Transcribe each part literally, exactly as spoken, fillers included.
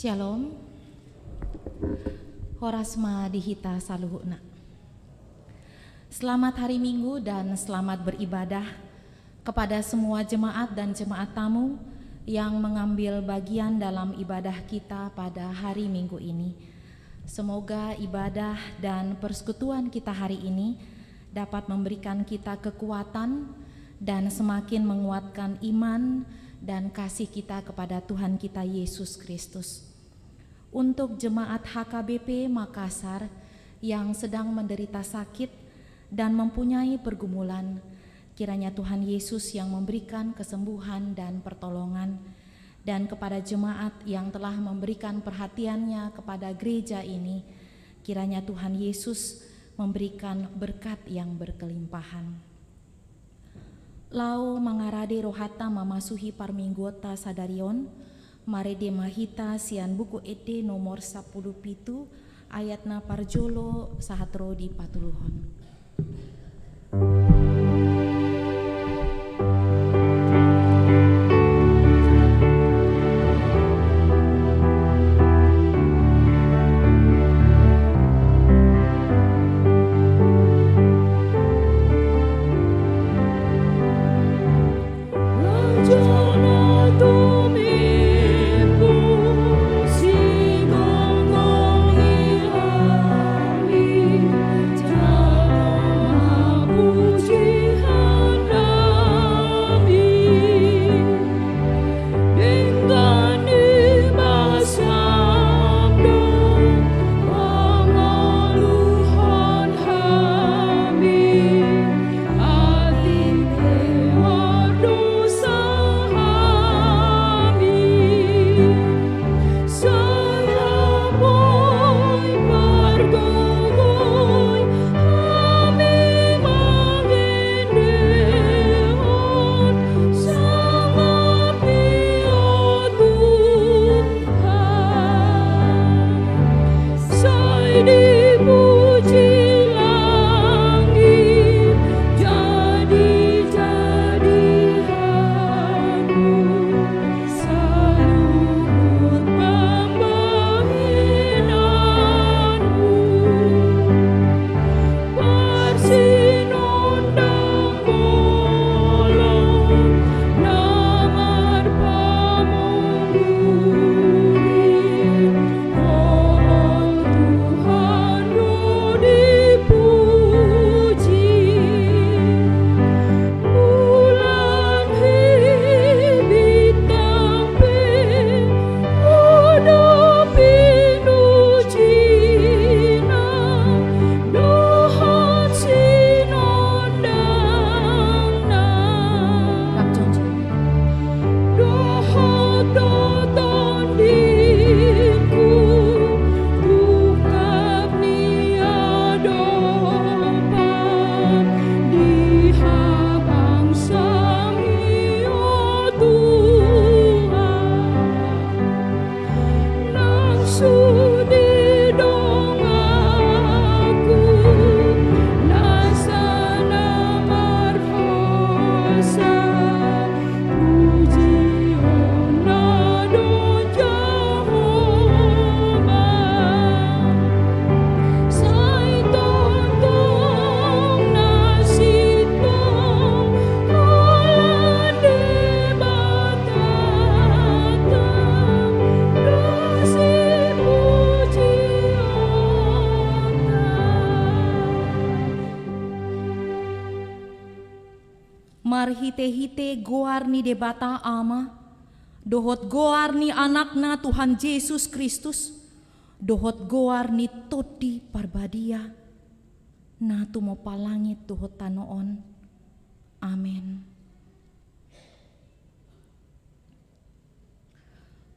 Shalom. Horas ma di hita saluhutna. Selamat hari Minggu dan selamat beribadah kepada semua jemaat dan jemaat tamu yang mengambil bagian dalam ibadah kita pada hari Minggu ini. Semoga ibadah dan persekutuan kita hari ini dapat memberikan kita kekuatan dan semakin menguatkan iman dan kasih kita kepada Tuhan kita Yesus Kristus. Untuk jemaat H K B P Makassar yang sedang menderita sakit dan mempunyai pergumulan, kiranya Tuhan Yesus yang memberikan kesembuhan dan pertolongan. Dan kepada jemaat yang telah memberikan perhatiannya kepada gereja ini, kiranya Tuhan Yesus memberikan berkat yang berkelimpahan. Laho mangarade rohanta mamasuhi parmingguonta sadari on, marende ma hita sian Buku Ende nomor sampulu pitu, ayatna parjolo sahat ro di patoluhon. Sai dipuji langit, jadi-jadianmu, saluhut pambahenanmu. Parsinondang bolon na marpamunduran, Ho Tuhan do dipuji. Bulan, bintang pe, Ho do pinujina, dohot sinondangna. Dohot do tondingku, tungkap ni adopan di habang sangap, Tuhan. Nang sude donganku, nasa na marhosa, pujionna do Jahowa. Sai tongtong na sintong holan Debatanta, dos ni pujionta. Marhite-hite goar ni Debata Ama, dohot goar ni Anakna Tuhan Jesus Kristus, dohot goar ni Tondi Parbadia, na tumompa langit dohot tano on. Amen.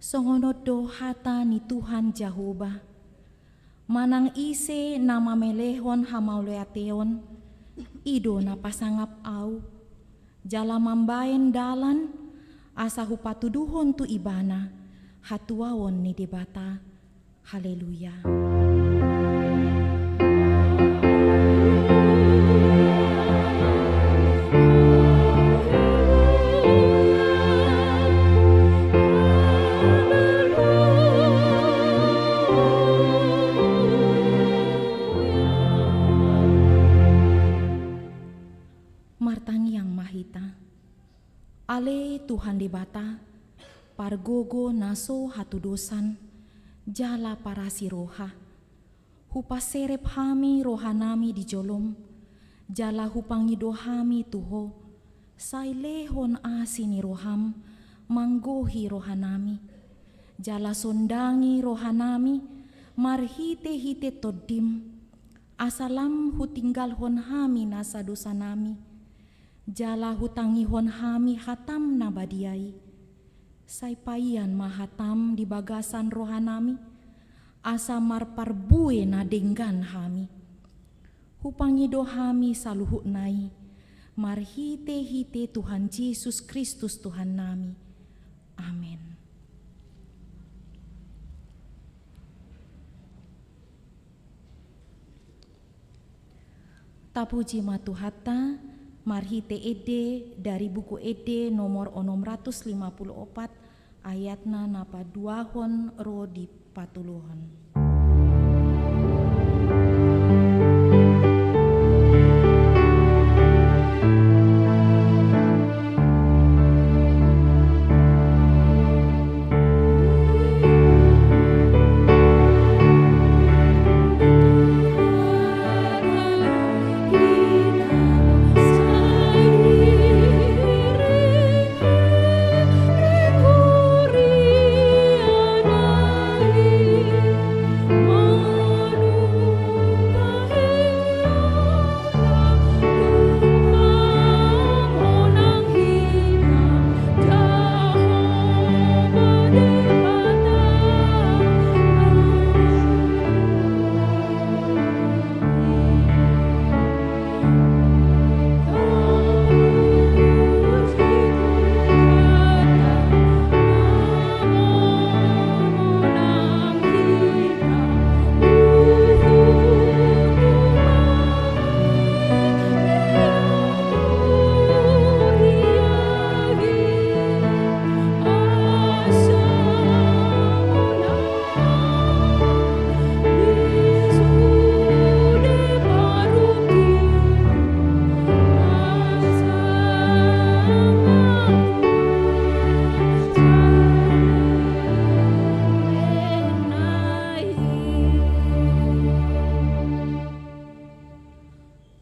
Songon on do hata ni Tuhan Jahowa: Manang ise na mamelehon hamauliateon, i do na pasangap Ahu, jala mambahen dalan asa hupatuduhon tu ibana hatuaon ni Debata. Haleluya. ma hita. Ale Tuhan Debata, pargogo na so hatudosan, jala parasi roha, hupaserep hami rohanami di jolom, jala hupangido hami tu Ho, sai lehon asi ni roham manggohi rohanami, jala sondangi rohanami marhite-hite Tondim, asa lam hutinggalhon hami nasa dosanami, jala hutangihon hami hatam na badia i. Sai paian ma hatam di bagasan rohanami, asa marparbue na denggan hami. Hupangido hami saluhutna i, marhite-hite Tuhan Jesus Kristus Tuhannami. Amen. Tapuji ma Tuhanta, marhite ende dari buku ende nomor onom ratus lima puluh opat, ayatna na paduahon ro di patoluhon.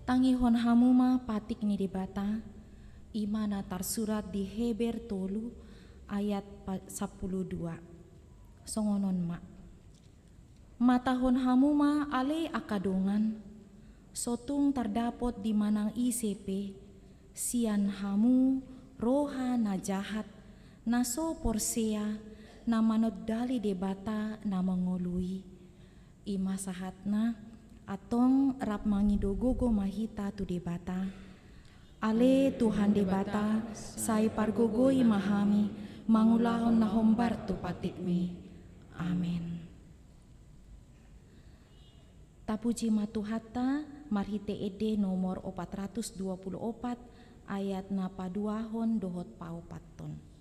Tangihon hamu ma patik ni Debata, i ma na tarsurat di Heber tolu ayat pa-, sampulu dua. Songon on ma. Matahon hamu ma ale angka dongan, so tung tardapot di manang ise pe, sian hamu roha na jahat, na so porsea, na manondali Debata na mangolu i. I ma sahatna, antong rap mangido gogo ma hita tu Debata. Ale Tuhan Debata, sai pargogoi ma hami, mangulahon na hombar tu patikmi. Amen. Tapuji ma Tuhanta, marhite ende nomor opat ratus dua puluh opat, ayat na paduahon dohot paopathon.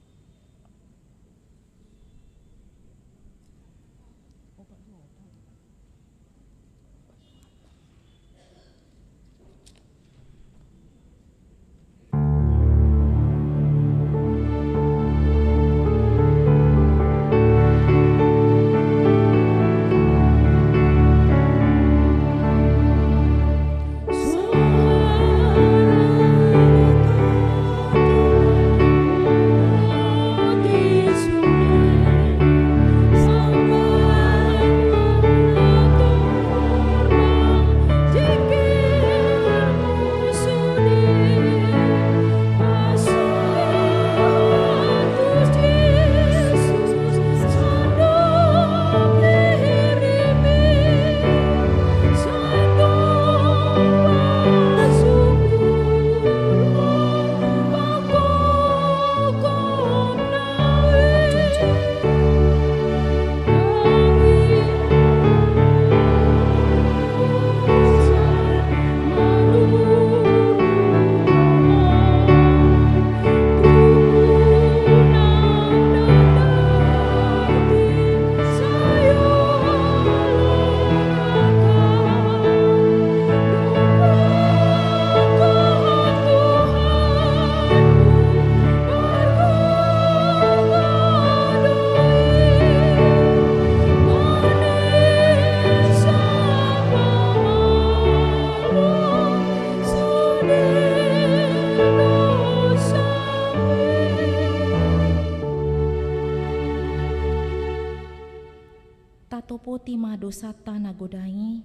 Poti ma dosanta na godang i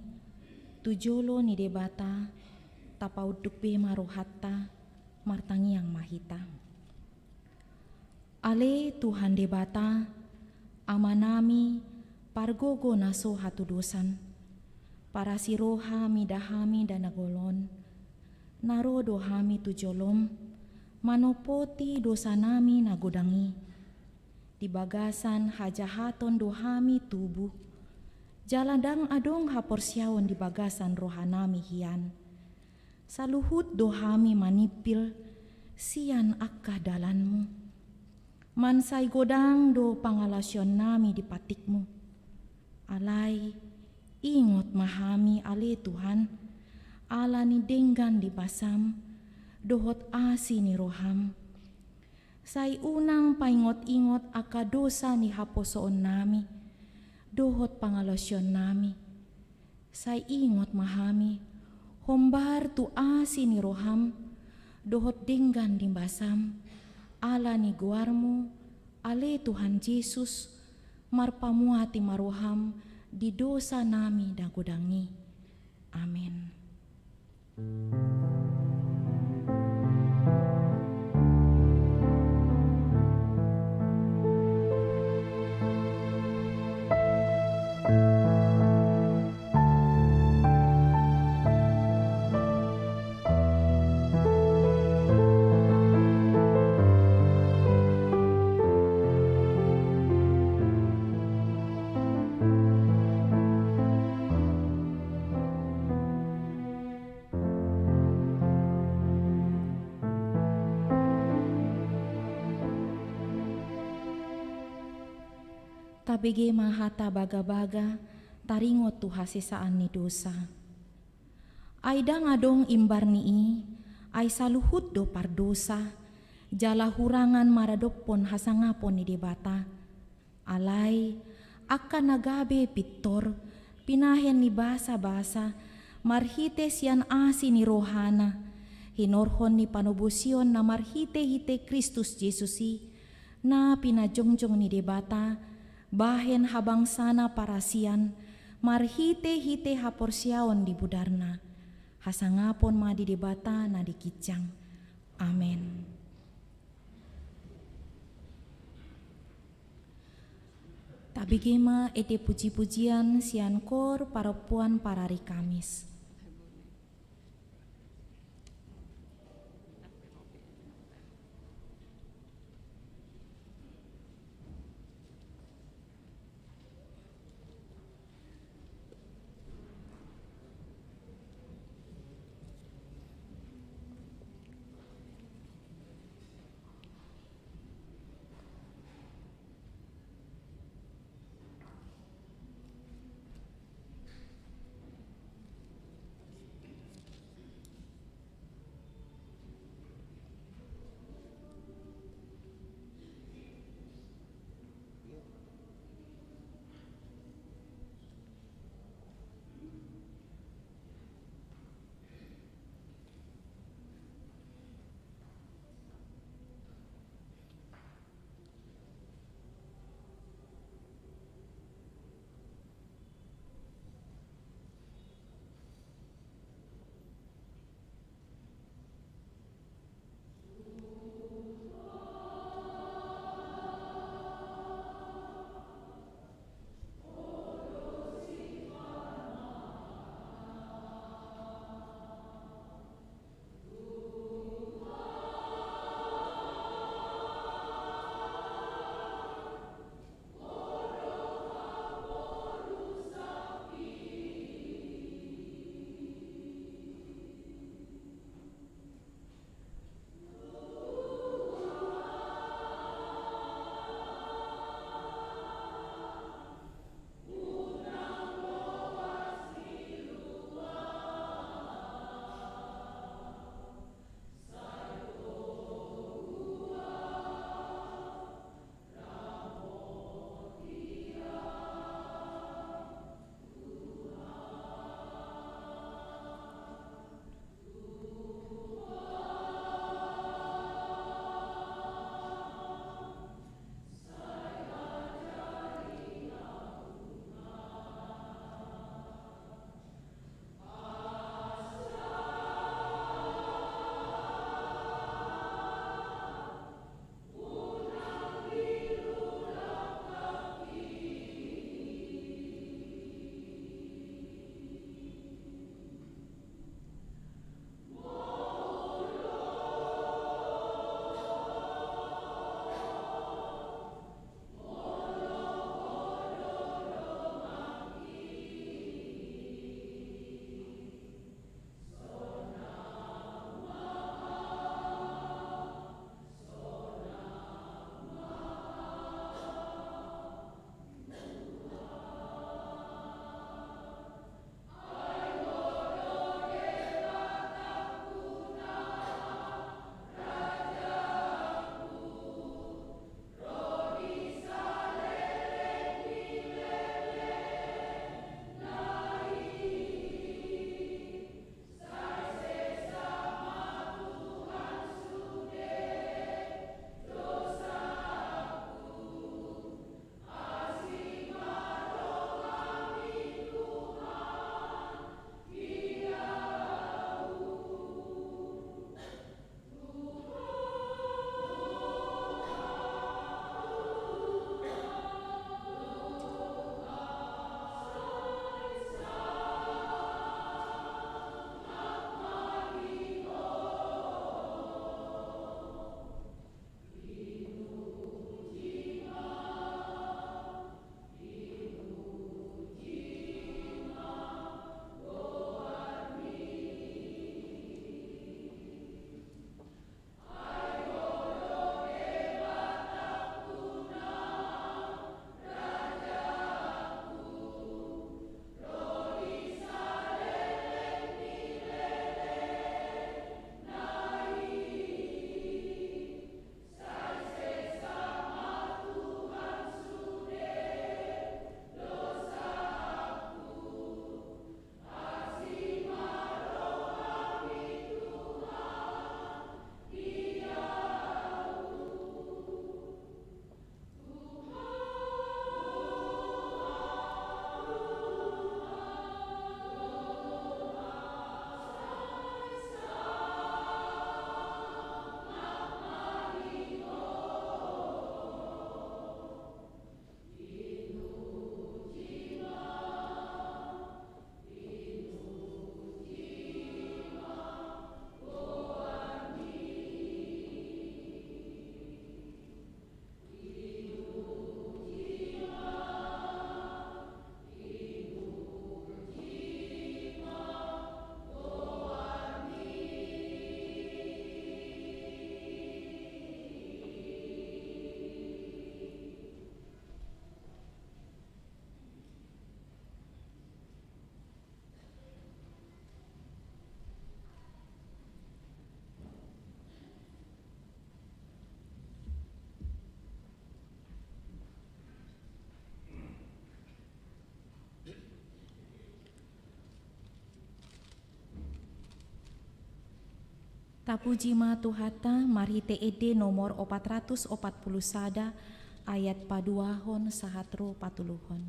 tu jolo ni Debata, tapaunduk be ma rohanta, martangiang ma hita. Ale Tuhan Debata, Amanami, pargogo na so hatudosan, parasi roha mida hami da na golon, na ro do hami tu jolom, manopoti dosanami na godang i. Di bagasan hajahaton do hami tubu, jala ndang adong haporseaon di bagasan rohanami hian. Saluhut do hami manimpil sian angka dalanmu. Mansai godang do pangalaosionnami di patikmu. Alai, ingot ma hami ale Tuhan, ala ni denggan ni basam, dohot asi ni roham. Sai unang paingot-ingot angka dosa ni haposoonnami, dohot pangalaosionnami. Sai ingot ma hami, hombar tu asi ni roham, dohot denggan ni basam, ala ni goarmu, ale Tuhan Jesus, marpamuati ma roham di dosanami na godang i. Amen. Tabege ma hata bagabaga, taringot tu hasesaan ni dosa. Ai ndang adong imbar ni i, ai saluhut do pardosa, jala hurangan maradophon hasangapon ni Debata. Alai, angka na gabe pintor, pinahen ni basabasa, marhite sian asi ni rohana, hinorhon ni panobosion na marhite-hite Kristus Jesus i, na pinajongjong ni Debata, bahen habangsana parasian, marhite-hite haporseaon di budarna. Hasangapon ma di Debata na di ginjang. Amen. Tabege ma ende puji-pujian sian kor parompuan parari Kamis. Tapuji ma Tuhanta, marhite ende nomor opat ratus opat pulu sada, ayat paduahon sahat ro patoluhon.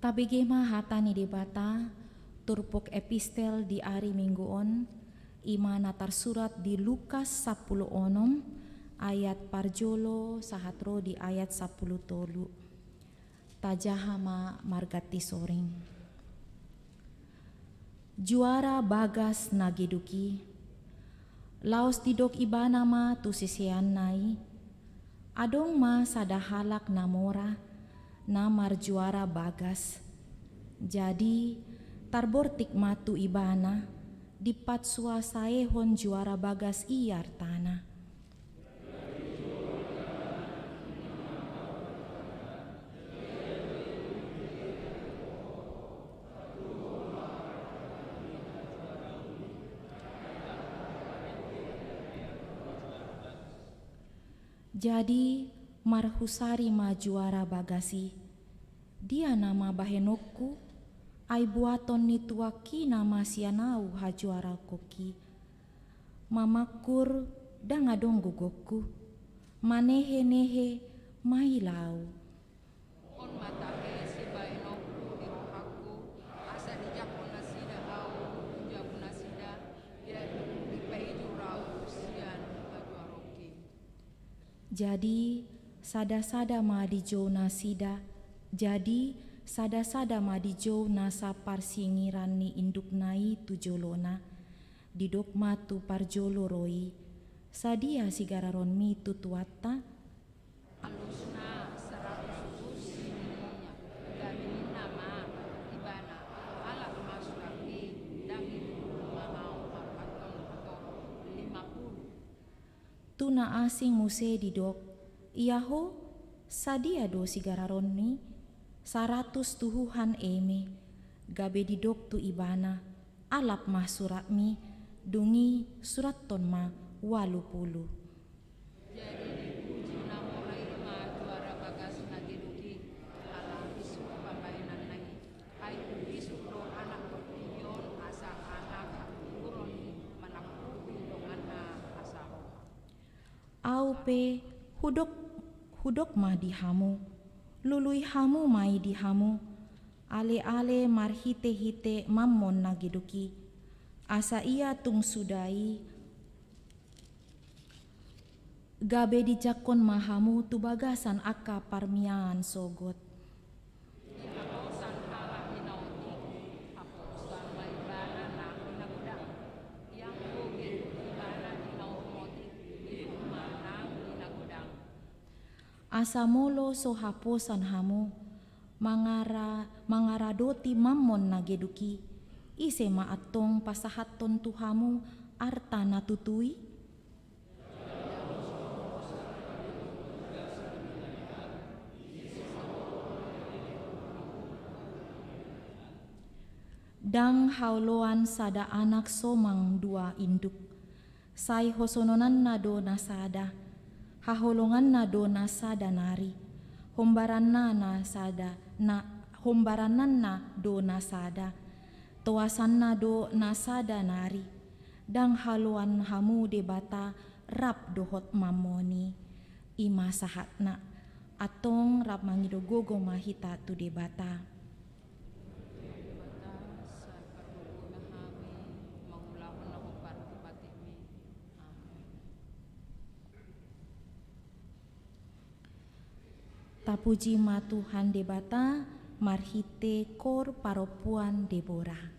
Tabege ma hata ni Debata, turpuk epistel di ari Minggu on, i ma na tarsurat di Lukas sampulu onom, ayat parjolo sahat ro di ayat sampulu tolu. Tajaha ma marganti soring. Juara bagas na geduk i. Laos didok ibana ma tu siseanna i, adong ma sada halak na mora, na marjuara bagas. Jadi, tarbortik ma tu ibana, dipansua saehon juara bagas i artana. Jadi, marhusari ma juara bagas i, dia nama bahenonku, ai buaton ni tuangki nama sian ahu hajuaraonkonki. Mamangkur ndang adong gogonku, manehenehe maila ahu. On ma tahe sibahenonku di rohangku, asa dijangkon nasida ahu, dung jabu nasida, ia dung dipaijur ahu sian hajuaraonki. Jadi, sada-sada ma dijou nasida, jadi, sada-sada ma dijou nasa parsingiran ni indukna i tu jolona. Didok ma tu parjolo ro i, sadia sigararonmi tu tuanta? Alusna saratus tusi ninna, gabe ninna ma ibana, alap ma suratmi, ndang diboto ma ahu marpatonton lima pulu. Tu na asing muse didok, ia ho, sadia do sigararonni? Saratus tuhuhan eme. Gabe didok tu ibana, alap ma suratmi, dung i surathon ma ualu pulu. Jadi dipuji na mora i ma juara bagas na geduk i, ala isuk pambahenanna i, ai huisuk do anak portibi on asa anak hangoluan ni manangkupi donganna asa roha. Ahu pe Hudok, hudok ma di hamu, lului hamu ma i di hamu, aleale marhitehite Mammon na geduk i, asa ia tung suda i gabe dijangkon ma hamu tu bagasan angka parmiaon sogot. Asa molo so haposan hamu mangara-, mangaradoti Mammon na geduk i, ise ma antong pasahathon tu hamu arta na tutu i? Ndang haoloan sada anak somang dua induk, sai hosononanna do na sada, haholonganna do na sada nari, hombaranna na sada, na, hombarannanna do na sada, toasanna do na sada nari. Ndang haoloan hamu Debata rap dohot Mammon i. I ma sahatna. Antong rap mangido gogo ma hita tu Debata. Tapuji ma Tuhan Debata marhite kor parompuan Debora.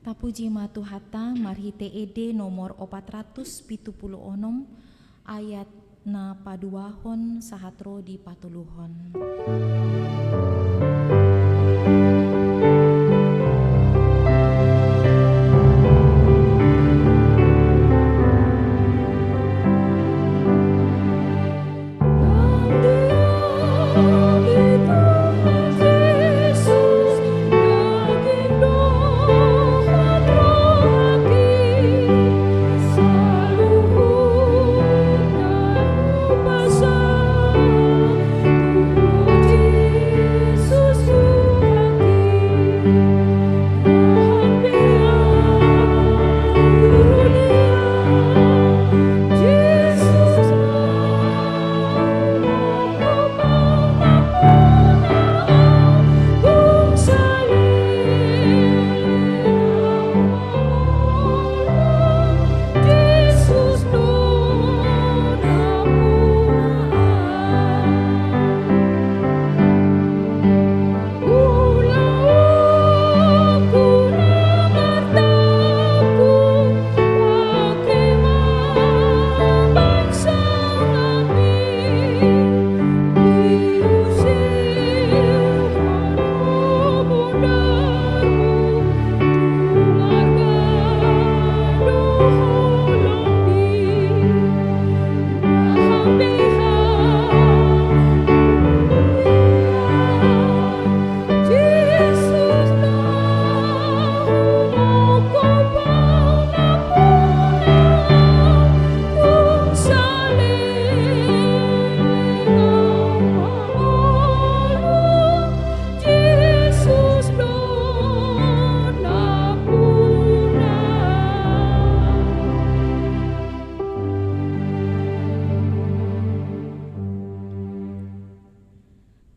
Tapuji ma Tuhanta, marhite ende nomor opat ratus pitu pulu onom, ayat na paduahon sahat ro di patoluhon.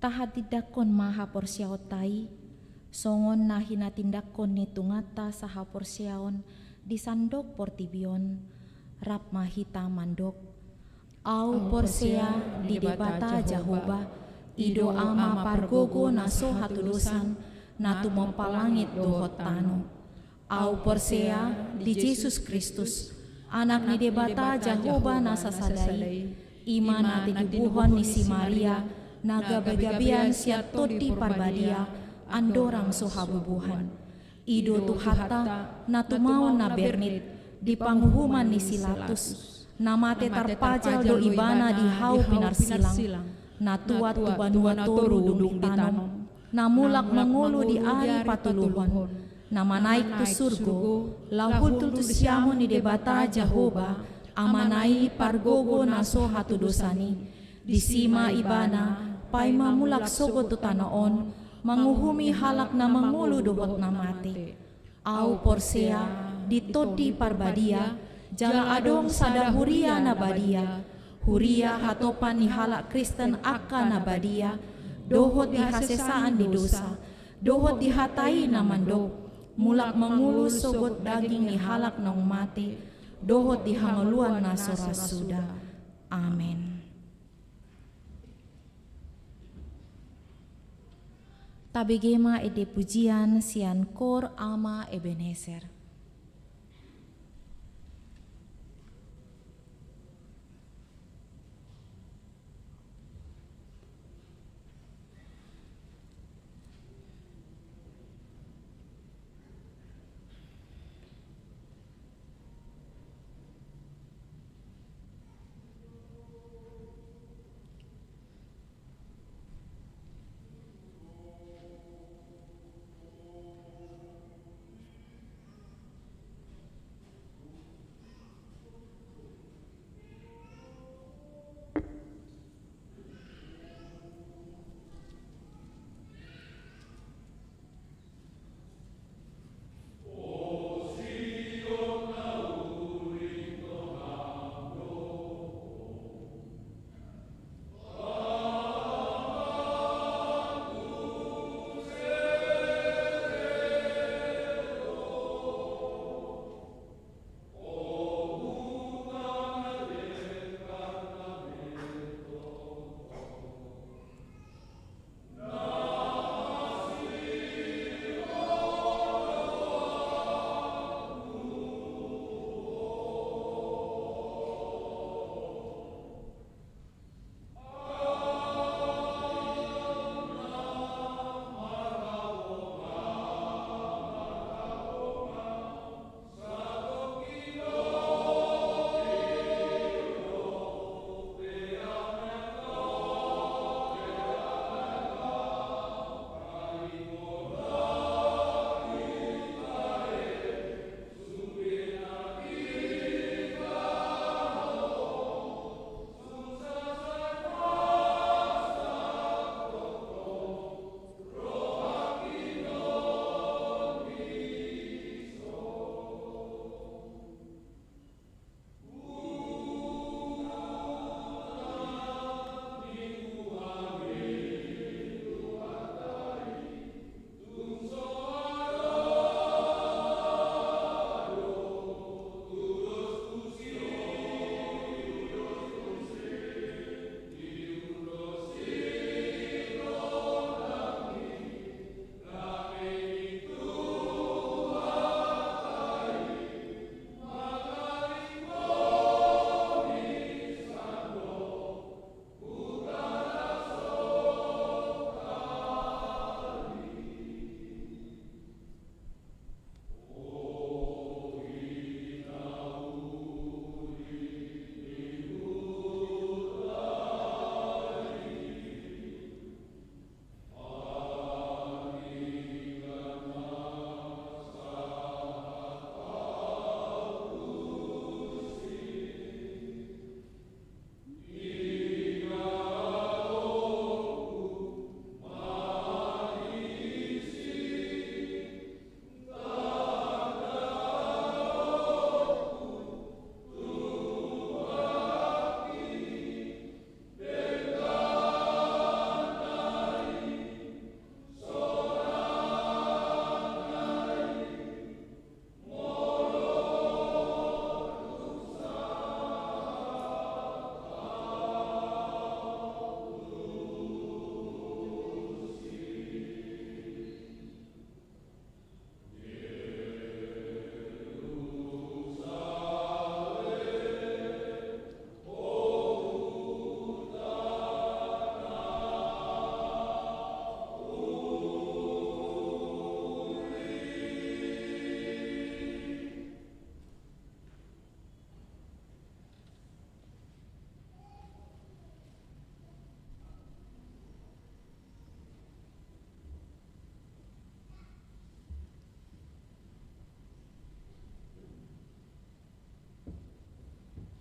Tahatindangkon ma haporseaonta i, songon na hinatindangkon ni tunganta sahaporseaon di sandok portibi on, rap ma hita mandok: Ahu porsea di Debata Jahowa, i do Ama pargogo na so hatudosan, na tumompa langit dohot tano. Ahu porsea di Jesus Kristus, Anak ni Debata Jahowa na sasada i, i ma na tinibuhon ni si Maria, na gabegabean sian Tondi Parbadia, andorang so habubuhan. I do Tuhanta, na tumaon na bernit, di panguhuman ni si Latus, na mate tarpajal do Ibana di hau pinarsilang, na tuat tu banua toru dung ditanom, na mulak mangolu di ari patoluhon, na manaek tu surgo, laho hundul tu siamun ni Debata Jahowa, Amana i pargogo na so hatudosan i. Disi ma Ibana paima mulak sogot tu tano on, manguhumi halak na mangolu dohot na mate. Ahu porsea di Tondi Parbadia, jala adong sada huria na badia, huria hatopan ni halak Kristen angka na badia, dohot di hasesaan ni dosa, dohot di hata i na mandok: Mulak mangolu sogot daging ni halak naung mate, dohot di hangoluan na so ra suda. Amen. Tabege ma ende pujian sian Kor Ama Ebenezer.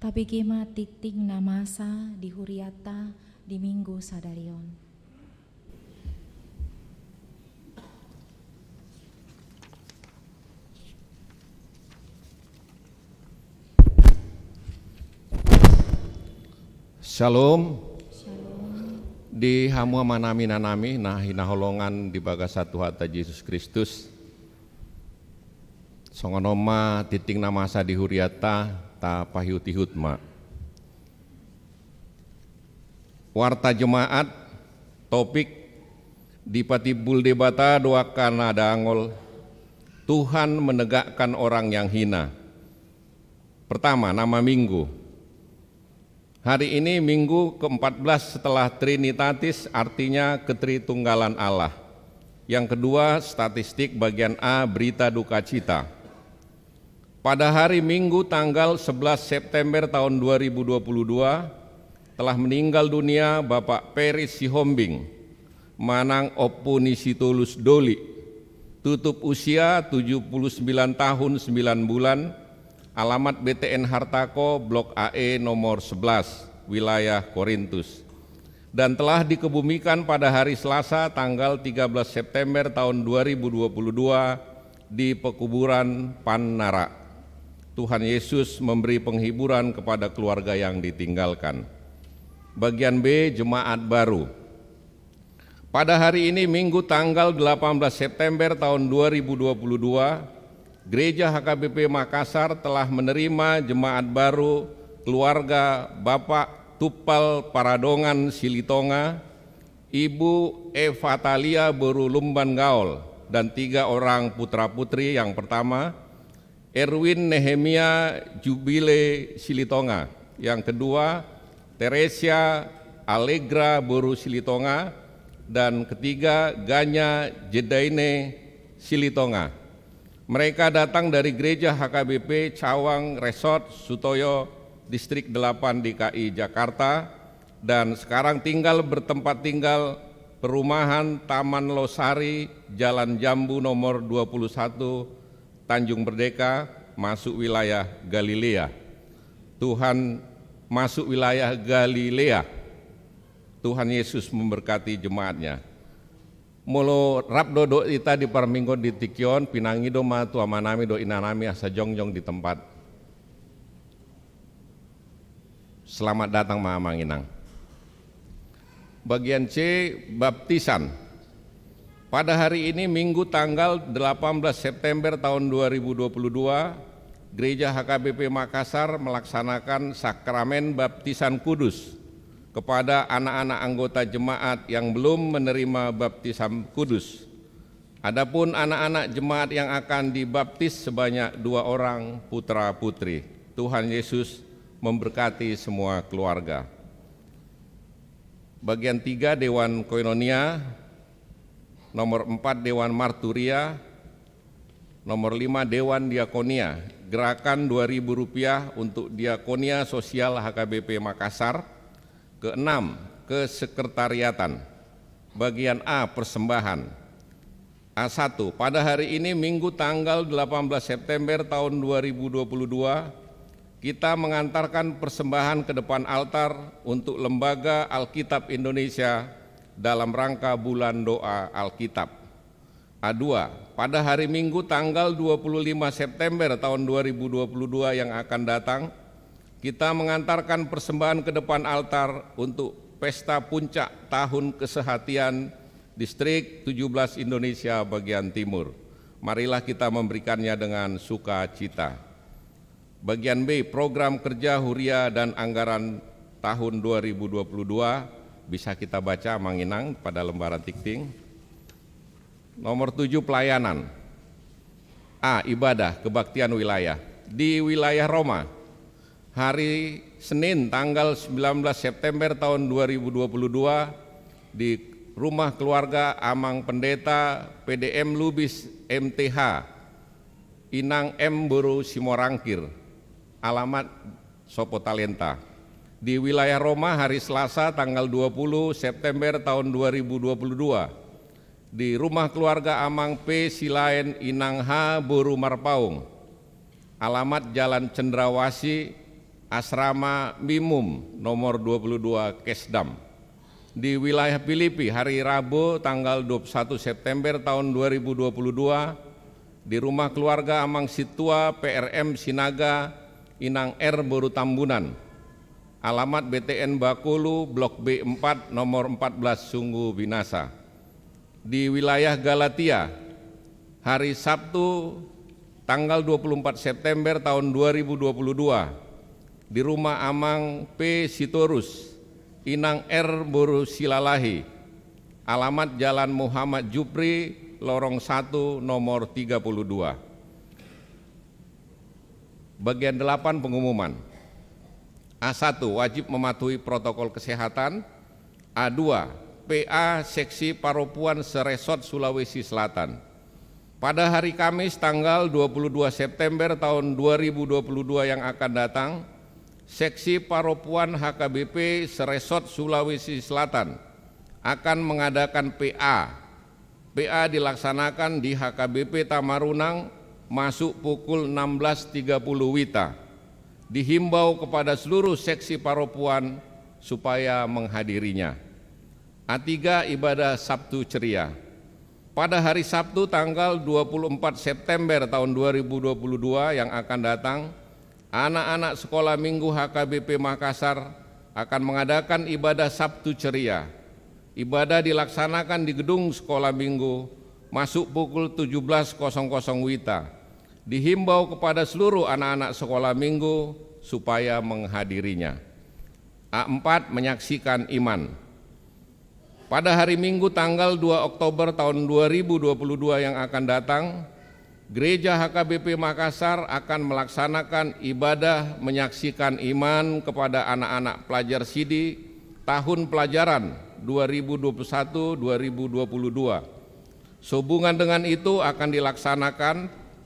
Tabege ma tingting na masa di huriata di Minggu sadari on. Shalom. Shalom. Di hamu amanami, inanami na hinaholongan di bagasan Tuhanta Jesus Kristus. Songon on ma tingting na masa di huriata, tapaihutihut ma. Warta Jemaat, topik: Dipatimbul Debata do angka na dangol, Tuhan menegakkan orang yang hina. Pertama, nama minggu. Hari ini Minggu keempat belas setelah Trinitatis, artinya Ketritunggalan Allah. Yang kedua, statistik bagian A, berita duka cita. Pada hari Minggu tanggal sebelas September tahun dua ribu dua puluh dua, telah meninggal dunia Bapak Peri Sihombing, manang Ompu ni Situlus Doli, tutup usia tujuh puluh sembilan tahun sembilan bulan, alamat B T N Hartako, Blok A E nomor sebelas, wilayah Korintus, dan telah dikebumikan pada hari Selasa tanggal tiga belas September tahun dua ribu dua puluh dua di pekuburan Panara. Tuhan Yesus memberi penghiburan kepada keluarga yang ditinggalkan. Bagian B, Jemaat Baru. Pada hari ini, Minggu tanggal delapan belas September tahun dua ribu dua puluh dua, Gereja H K B P Makassar telah menerima jemaat baru keluarga Bapak Tumpal Paradongan Silitonga, Ibu Evatalia boru Lumban Gaol, dan tiga orang putra-putri. Yang pertama, Erwin Nehemia Jubile Silitonga. Yang kedua, Teresia Allegra boru Silitonga. Dan ketiga, Ganya Jedaine Silitonga. Mereka datang dari Gereja H K B P Cawang Resort, Sutoyo, Distrik delapan, D K I Jakarta, dan sekarang tinggal bertempat tinggal perumahan Taman Losari, Jalan Jambu nomor dua puluh satu, Tanjung Merdeka, masuk wilayah Galilea. Tuhan, masuk wilayah Galilea. Tuhan Yesus memberkati jemaatnya. Molo rap do dohot hita di parmingguon di tingki on, pinangido ma tu amanami dohot inanami asa jongjong di tempat. Selamat datang ma amang inang. Bagian C, baptisan. Pada hari ini, Minggu tanggal delapan belas September tahun dua ribu dua puluh dua, Gereja H K B P Makassar melaksanakan sakramen baptisan kudus kepada anak-anak anggota jemaat yang belum menerima baptisan kudus. Adapun anak-anak jemaat yang akan dibaptis sebanyak dua orang putra-putri. Tuhan Yesus memberkati semua keluarga. Bagian tiga, Dewan Koinonia. Nomor empat, Dewan Marturia. Nomor lima, Dewan Diakonia. Gerakan dua ribu rupiah untuk Diakonia Sosial H K B P Makassar. Keenam, kesekretariatan. Bagian A, persembahan. A satu, pada hari ini, Minggu tanggal delapan belas September tahun dua ribu dua puluh dua, kita mengantarkan persembahan ke depan altar untuk Lembaga Alkitab Indonesia dalam rangka Bulan Doa Alkitab. A dua, pada hari Minggu tanggal dua puluh lima September tahun dua ribu dua puluh dua yang akan datang, kita mengantarkan persembahan ke depan altar untuk pesta puncak tahun kesehatian Distrik tujuh belas Indonesia bagian timur. Marilah kita memberikannya dengan sukacita. Bagian B, program kerja huria dan anggaran tahun dua ribu dua puluh dua, bisa kita baca amang inang pada lembaran tingting. Nomor tujuh, pelayanan. A, ibadah kebaktian wilayah. Di wilayah Roma, hari Senin tanggal sembilan belas September tahun dua ribu dua puluh dua, di rumah keluarga Amang Pendeta P D M Lubis M T H, Inang M boru Simorangkir, alamat Sopo Talenta. Di wilayah Roma, hari Selasa tanggal dua puluh September tahun dua ribu dua puluh dua, di rumah keluarga Amang P Silaen, Inang H boru Marpaung, alamat Jalan Cendrawasih, Asrama Mimum nomor dua puluh dua Kesdam. Di wilayah Pilipi, hari Rabu tanggal dua puluh satu September tahun dua ribu dua puluh dua, di rumah keluarga Amang Sintua P R M Sinaga, Inang R boru Tambunan. Alamat B T N Bakulu, Blok B empat, nomor empat belas, Sunggu Binasa. Di wilayah Galatia, hari Sabtu tanggal dua puluh empat September tahun dua ribu dua puluh dua, di rumah Amang P Sitorus, Inang R boru Silalahi. Alamat Jalan Muhammad Jupri, Lorong satu, nomor tiga puluh dua. Bagian delapan, pengumuman. A satu, wajib mematuhi protokol kesehatan. A dua, P A Seksi Paropuan se-Resort Sulawesi Selatan. Pada hari Kamis tanggal dua puluh dua September tahun dua ribu dua puluh dua yang akan datang, Seksi Paropuan H K B P se-Resort Sulawesi Selatan akan mengadakan P A. P A dilaksanakan di H K B P Tamarunang, masuk pukul enam belas tiga puluh WITA. Dihimbau kepada seluruh seksi paropuan supaya menghadirinya. A tiga, ibadah Sabtu ceria. Pada hari Sabtu tanggal dua puluh empat September tahun dua ribu dua puluh dua yang akan datang, anak-anak Sekolah Minggu H K B P Makassar akan mengadakan ibadah Sabtu ceria. Ibadah dilaksanakan di gedung Sekolah Minggu, masuk pukul tujuh belas kosong kosong WITA. Dihimbau kepada seluruh anak-anak Sekolah Minggu supaya menghadirinya. A empat, menyaksikan iman. Pada hari Minggu tanggal dua Oktober tahun dua ribu dua puluh dua yang akan datang, Gereja H K B P Makassar akan melaksanakan ibadah menyaksikan iman kepada anak-anak pelajar sidi tahun pelajaran dua ribu dua puluh satu dua ribu dua puluh dua. Sehubungan dengan itu akan dilaksanakan,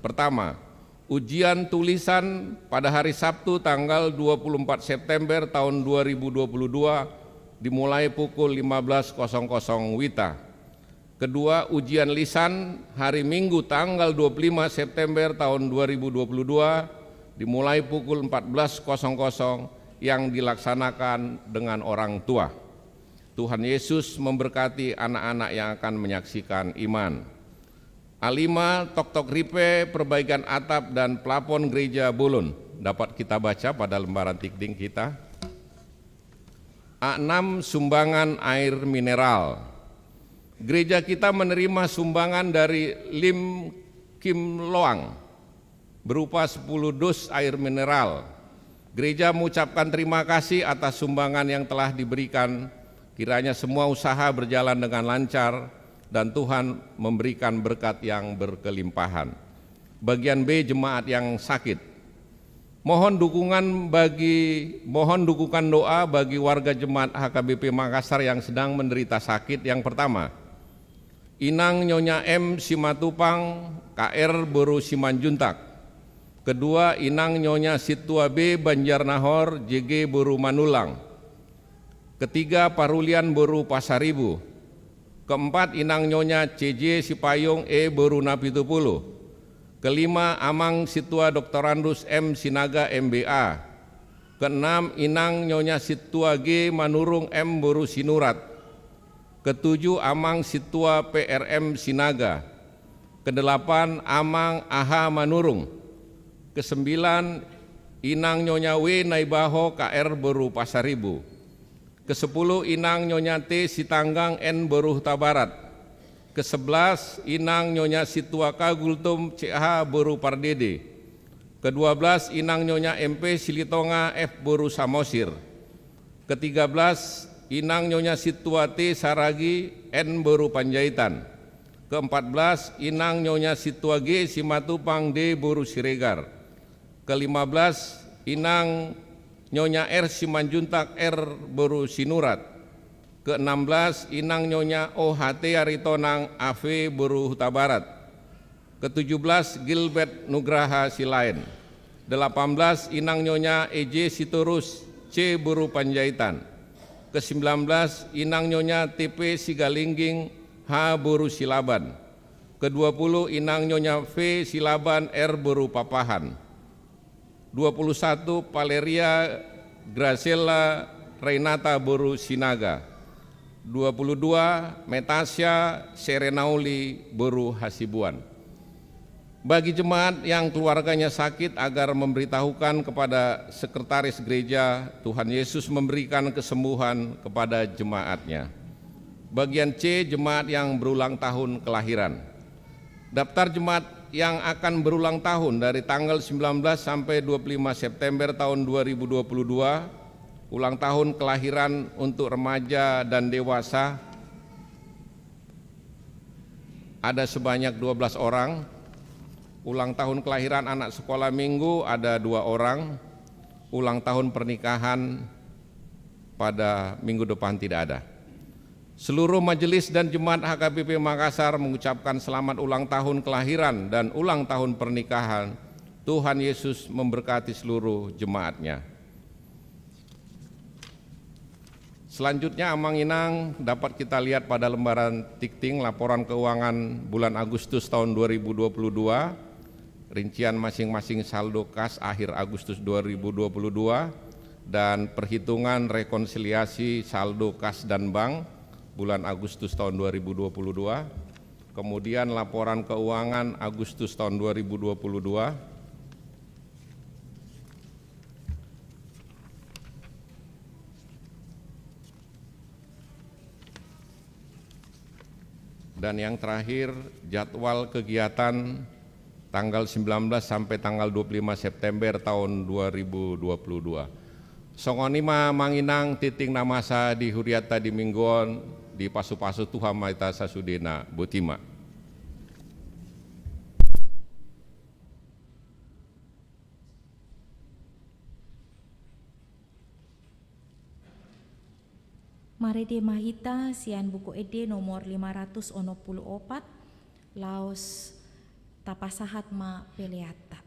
pertama, ujian tulisan pada hari Sabtu tanggal dua puluh empat September tahun dua ribu dua puluh dua dimulai pukul lima belas kosong kosong WITA. Kedua, ujian lisan hari Minggu tanggal dua puluh lima September tahun dua ribu dua puluh dua dimulai pukul empat belas kosong kosong yang dilaksanakan dengan orang tua. Tuhan Yesus memberkati anak-anak yang akan menyaksikan iman. A lima, toktok ripe, perbaikan atap dan plafon Gereja Bolon. Dapat kita baca pada lembaran tikding kita. A enam, sumbangan air mineral. Gereja kita menerima sumbangan dari Lim Kim Loang berupa sepuluh dus air mineral. Gereja mengucapkan terima kasih atas sumbangan yang telah diberikan. Kiranya semua usaha berjalan dengan lancar dan Tuhan memberikan berkat yang berkelimpahan. Bagian B, jemaat yang sakit. Mohon dukungan bagi, mohon dukungan doa bagi warga jemaat H K B P Makassar yang sedang menderita sakit. Yang pertama, Inang Nyonya M Simatupang, K R boru Simanjuntak. Kedua, Inang Nyonya Sintua B Banjarnahor, J G boru Manulang. Ketiga, Parulian boru Pasaribu. Keempat, Inang Nyonya C J Sipayung, E boru Napitupulu. Kelima, Amang Sintua Doktorandus M Sinaga, M B A. Keenam, Inang Nyonya Sintua G Manurung, M boru Sinurat. Ketujuh, Amang Sintua P R M Sinaga. Kedelapan, Amang A H Manurung. Kesembilan, Inang Nyonya W Naibaho, K R boru Pasaribu. Kesepuluh, Inang Nyonya T Sitanggang, N boru Hutabarat. Kesebelas, Inang Nyonya Sintua K Gultom, C H boru Pardede. Kedua belas, Inang Nyonya M P Silitonga, F boru Samosir. Ketiga belas, Inang Nyonya Sintua T Saragi, N boru Panjaitan. Keempat belas, Inang Nyonya Sintua G Simatupang, D boru Siregar. Kelima belas, Inang Nyonya R Simanjuntak, R boru Sinurat. Keenam belas, Inang Nyonya O H T Aritonang, A V boru Hutabarat. Ketujuh belas, Gilbert Nugraha Silaen. Delapan belas, Inang Nyonya E J Sitorus, C boru Panjaitan. Kesembilan belas, Inang Nyonya T P Sigalingging, H boru Silaban. Kedua puluh, Inang Nyonya V Silaban, R boru Papahan. Dua puluh satu, Valeria Graciela Renata boru Sinaga. Dua puluh dua, Metasia Serenauli boru Hasibuan. Bagi jemaat yang keluarganya sakit, agar memberitahukan kepada sekretaris gereja, Tuhan Yesus memberikan kesembuhan kepada jemaat-Nya. Bagian C, jemaat yang berulang tahun kelahiran. Daftar jemaat yang akan berulang tahun dari tanggal sembilan belas sampai dua puluh lima September tahun dua ribu dua puluh dua, ulang tahun kelahiran untuk remaja dan dewasa, ada sebanyak dua belas orang. Ulang tahun kelahiran anak sekolah minggu ada dua orang. Ulang tahun pernikahan pada minggu depan tidak ada. Seluruh majelis dan jemaat H K B P Makassar mengucapkan selamat ulang tahun kelahiran dan ulang tahun pernikahan. Tuhan Yesus memberkati seluruh jemaat-Nya. Selanjutnya, Amang Inang, dapat kita lihat pada lembaran tikting laporan keuangan bulan Agustus tahun dua ribu dua puluh dua, rincian masing-masing saldo kas akhir Agustus dua ribu dua puluh dua, dan perhitungan rekonsiliasi saldo kas dan bank bulan Agustus tahun dua ribu dua puluh dua, kemudian laporan keuangan Agustus tahun dua ribu dua puluh dua, dan yang terakhir, jadwal kegiatan tanggal sembilan belas sampai tanggal dua puluh lima September tahun dua ribu dua puluh dua. Songon i ma, Amang Inang, tikting na masa di hurianta di minggu on. Dipasupasu Tuhan ma hita sasudena. Boti ma. Marende ma hita sian Buku Ende nomor lima ratus onom pulu opat, laos tapasahat ma peleanta.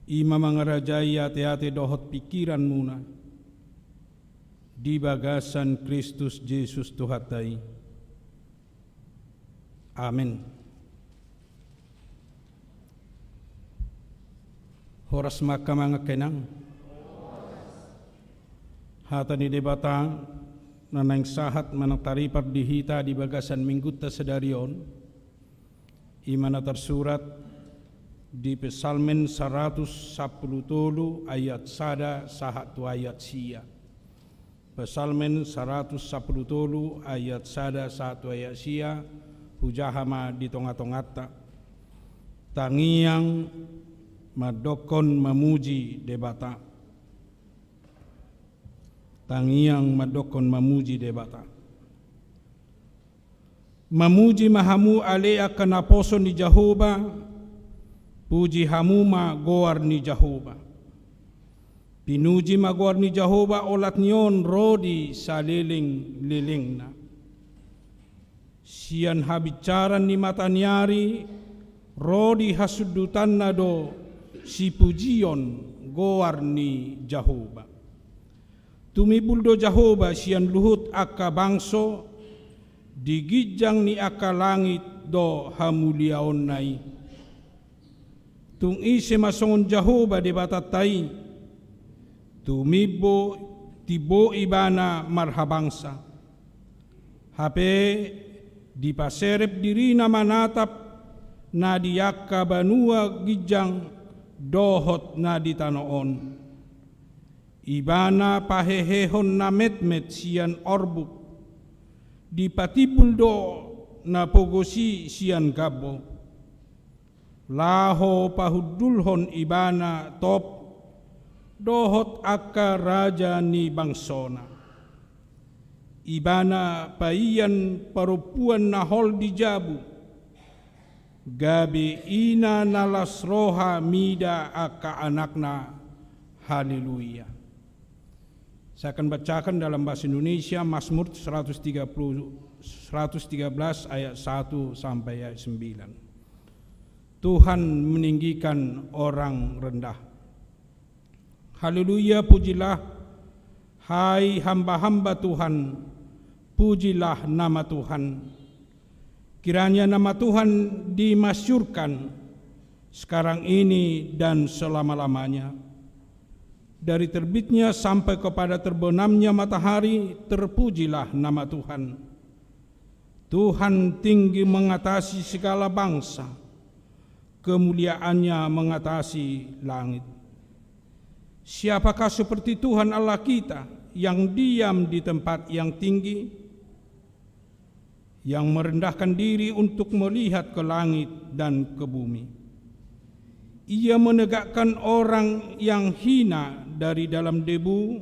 I ma mangarajai ateate dohot pingkiranmuna di bagasan Kristus Jesus Tuhanta i. Amen. Horas ma angka amang, angka inang. Hata ni Debata na naeng sahat manang taripar di hita di bagasan minggunta sadari on, i ma na tarsurat di Psalmen saratus sampulu tolu ayat sada sahat tu ayat sia. Psalmen saratus sampulu tolu ayat sada sahat tu ayat sia, hujaha ma di tonga-tonganta. Tangiang mandokkon mamuji Debata. Tangiang mandokkon mamuji Debata. Mamuji ma hamu ale angka naposo ni Jahowa, puji hamu ma goar ni Jahowa. Pinuji ma goar ni Jahowa olat ni on ro di saleleng-lelengna. Sian habinsaran ni mata ni ari ro di hasundutanna do sipujion goar ni Jahowa. Tumimbul do Jahowa sian luhut angka bangso, di ginjang ni angka langit do hamuliaonna i. Tung ise ma songon Jahowa Debatanta i, tumimbo, timbo ibana marhabangsa. Hape dipaserep dirina manatap na di angka banua ginjang dohot na di tano on. Ibana pahehehon na metmet sian orbuk, dipatimbul do na pogos i sian gambo. Laho pahundulhon ibana top dohot angka raja ni bangsona. Ibana paian parompuan na hol di jabu, gabe ina na las roha mida angka anakna. Haleluya. Saya akan bacakan dalam bahasa Indonesia Mazmur seratus tiga puluh, seratus tiga belas ayat satu sampai ayat sembilan. Tuhan meninggikan orang rendah. Haleluya, pujilah, hai hamba-hamba Tuhan, pujilah nama Tuhan. Kiranya nama Tuhan dimasyhurkan sekarang ini dan selama-lamanya. Dari terbitnya sampai kepada terbenamnya matahari, terpujilah nama Tuhan. Tuhan tinggi mengatasi segala bangsa, kemuliaannya mengatasi langit. Siapakah seperti Tuhan Allah kita yang diam di tempat yang tinggi, yang merendahkan diri untuk melihat ke langit dan ke bumi? Ia menegakkan orang yang hina dari dalam debu,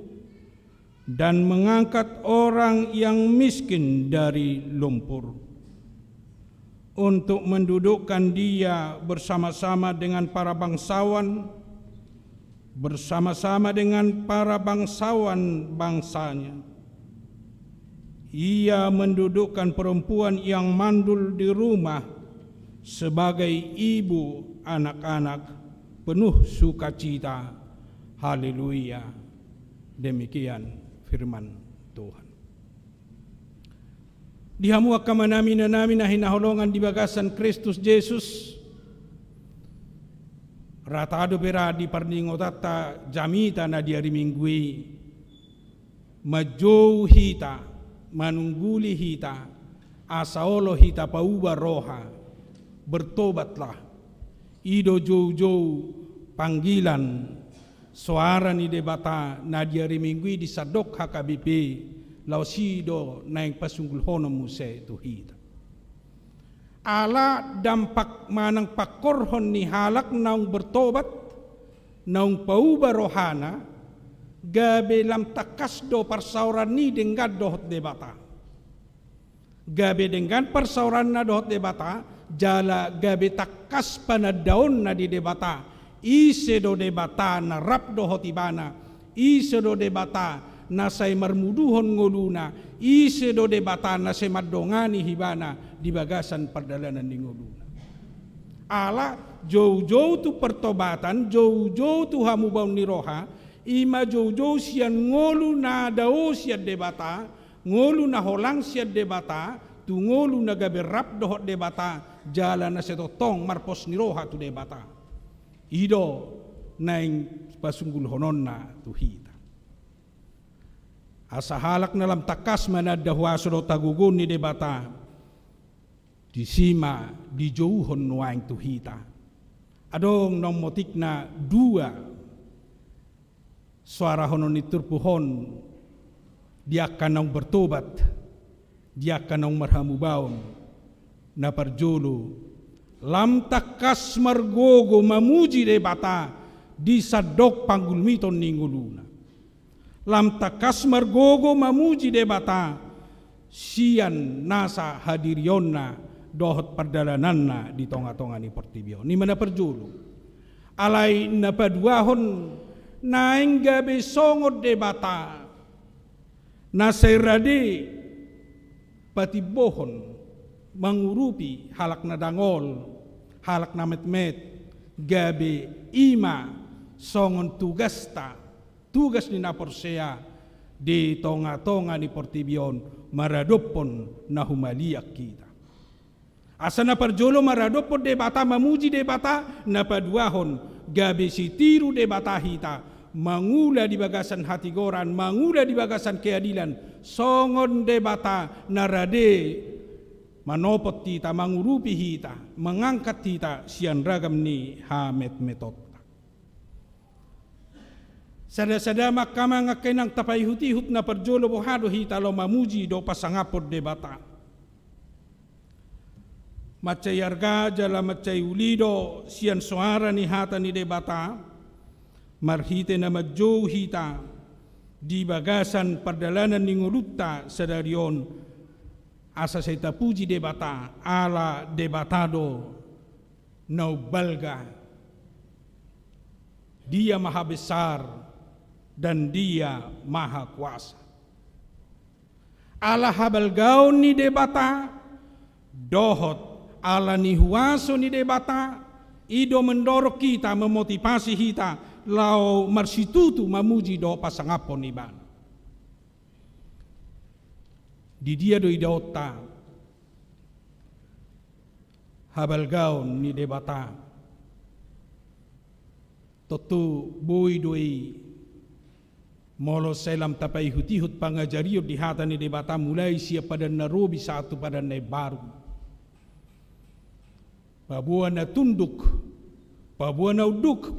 dan mengangkat orang yang miskin dari lumpur, untuk mendudukkan dia bersama-sama dengan para bangsawan, bersama-sama dengan para bangsawan bangsanya. Ia mendudukkan perempuan yang mandul di rumah sebagai ibu anak-anak penuh sukacita. Haleluya. Demikian firman Tuhan. Di hamu angka amanami, inanami na hinaholongan di bagasan Kristus Jesus, rata dope ra di parningotanta jamita na di ari Minggu i, manjou hita, manungguli hita, asa olo hita pauba roha, bertobatlah. I do joujou panggilan soara ni Debata na di ari Minggu i di sandok H K B P, laos i do naeng pasunggulhonon muse tu hita. Ala dampak manang pangkorhon ni halak naung bertobat, naung pauba rohana, gabe lam tangkas do parsaoran ni denggan dohot Debata. Gabe denggan parsaoranna dohot Debata, jala gabe tangkas panandaonna di Debata. Ise do Debata na rap dohot ibana, ise do Debata na sai marmuduhon ngoluna, ise do Debata na sai mandongani ibana di bagasan pardalanan ni ngoluna. Ala Joujou tu pertobatan, joujou tu hamubaon ni roha, i ma joujou sian ngolu na dao sian Debata, ngolu na holang sian Debata, tu ngolu na gabe rap dohot Debata, jala na sai tongtong marpos ni roha tu Debata. I do naeng pasunggulhononna tu hita. Asa halak na lam tangkas mananda huaso dohot hagogoon ni Debata, disi ma dijouhon nuaeng tu hita. Adong naung motikna dua soarahonon ni turpuk on di angka naung bertobat, di angka naung marhamubaon. Na parjolo, lam tangkas margogo mamuji Debata di sandok panggulmiton ni ngoluna. Lam tangkas margogo mamuji Debata sian nasa hadirionna dohot pardalananna di tongatonga ni portibi on. I ma na parjolo. Alai na paduahon, naeng gabe songon Debata na sai rade patimbohon, mangurupi halak na dangol, halak na metmet, gabe i ma songon tugasta, tugas ni na porsea di tongatonga ni portibi on, maradophon na humaliang hita. Asa na parjolo maradophon Debata, mamuji Debata, na paduahon gabe sitiru Debata hita, mangula di bagasan hatigoran, mangula di bagasan keadilan, songon Debata na rade manopot hita, mangurupi hita, mangangkat hita sian ragam ni hametmetonta. Sada-sada ma angka amang, angka inang, tapaihut-ihut, na parjolo boha do hita laho mamuji dohot pasangaphon Debata. Mansai arga jala mansai uli do sian soara ni hata ni Debata, marhite na manjou hita di bagasan pardalanan ni ngolunta sadari on, asa sai tapuji Debata, ala Debata do na umbalga, Dia Maha Besar dan Dia Maha Kuasa. Ala habalgaon ni Debata, dohot ala ni huaso ni Debata, i do mandorong hita, memotivasi hita, laho marsitutu mamuji dohot pasangaphon Ibana. Di dia do idaonta habalgaon ni Debata? Tontu boi do i, molo sai lam tapaihut-ihut pangajarion di hata ni Debata, mulai sian Padan na Robi sahat tu Padan na Imbaru. Paboa na tunduk, paboa na unduk,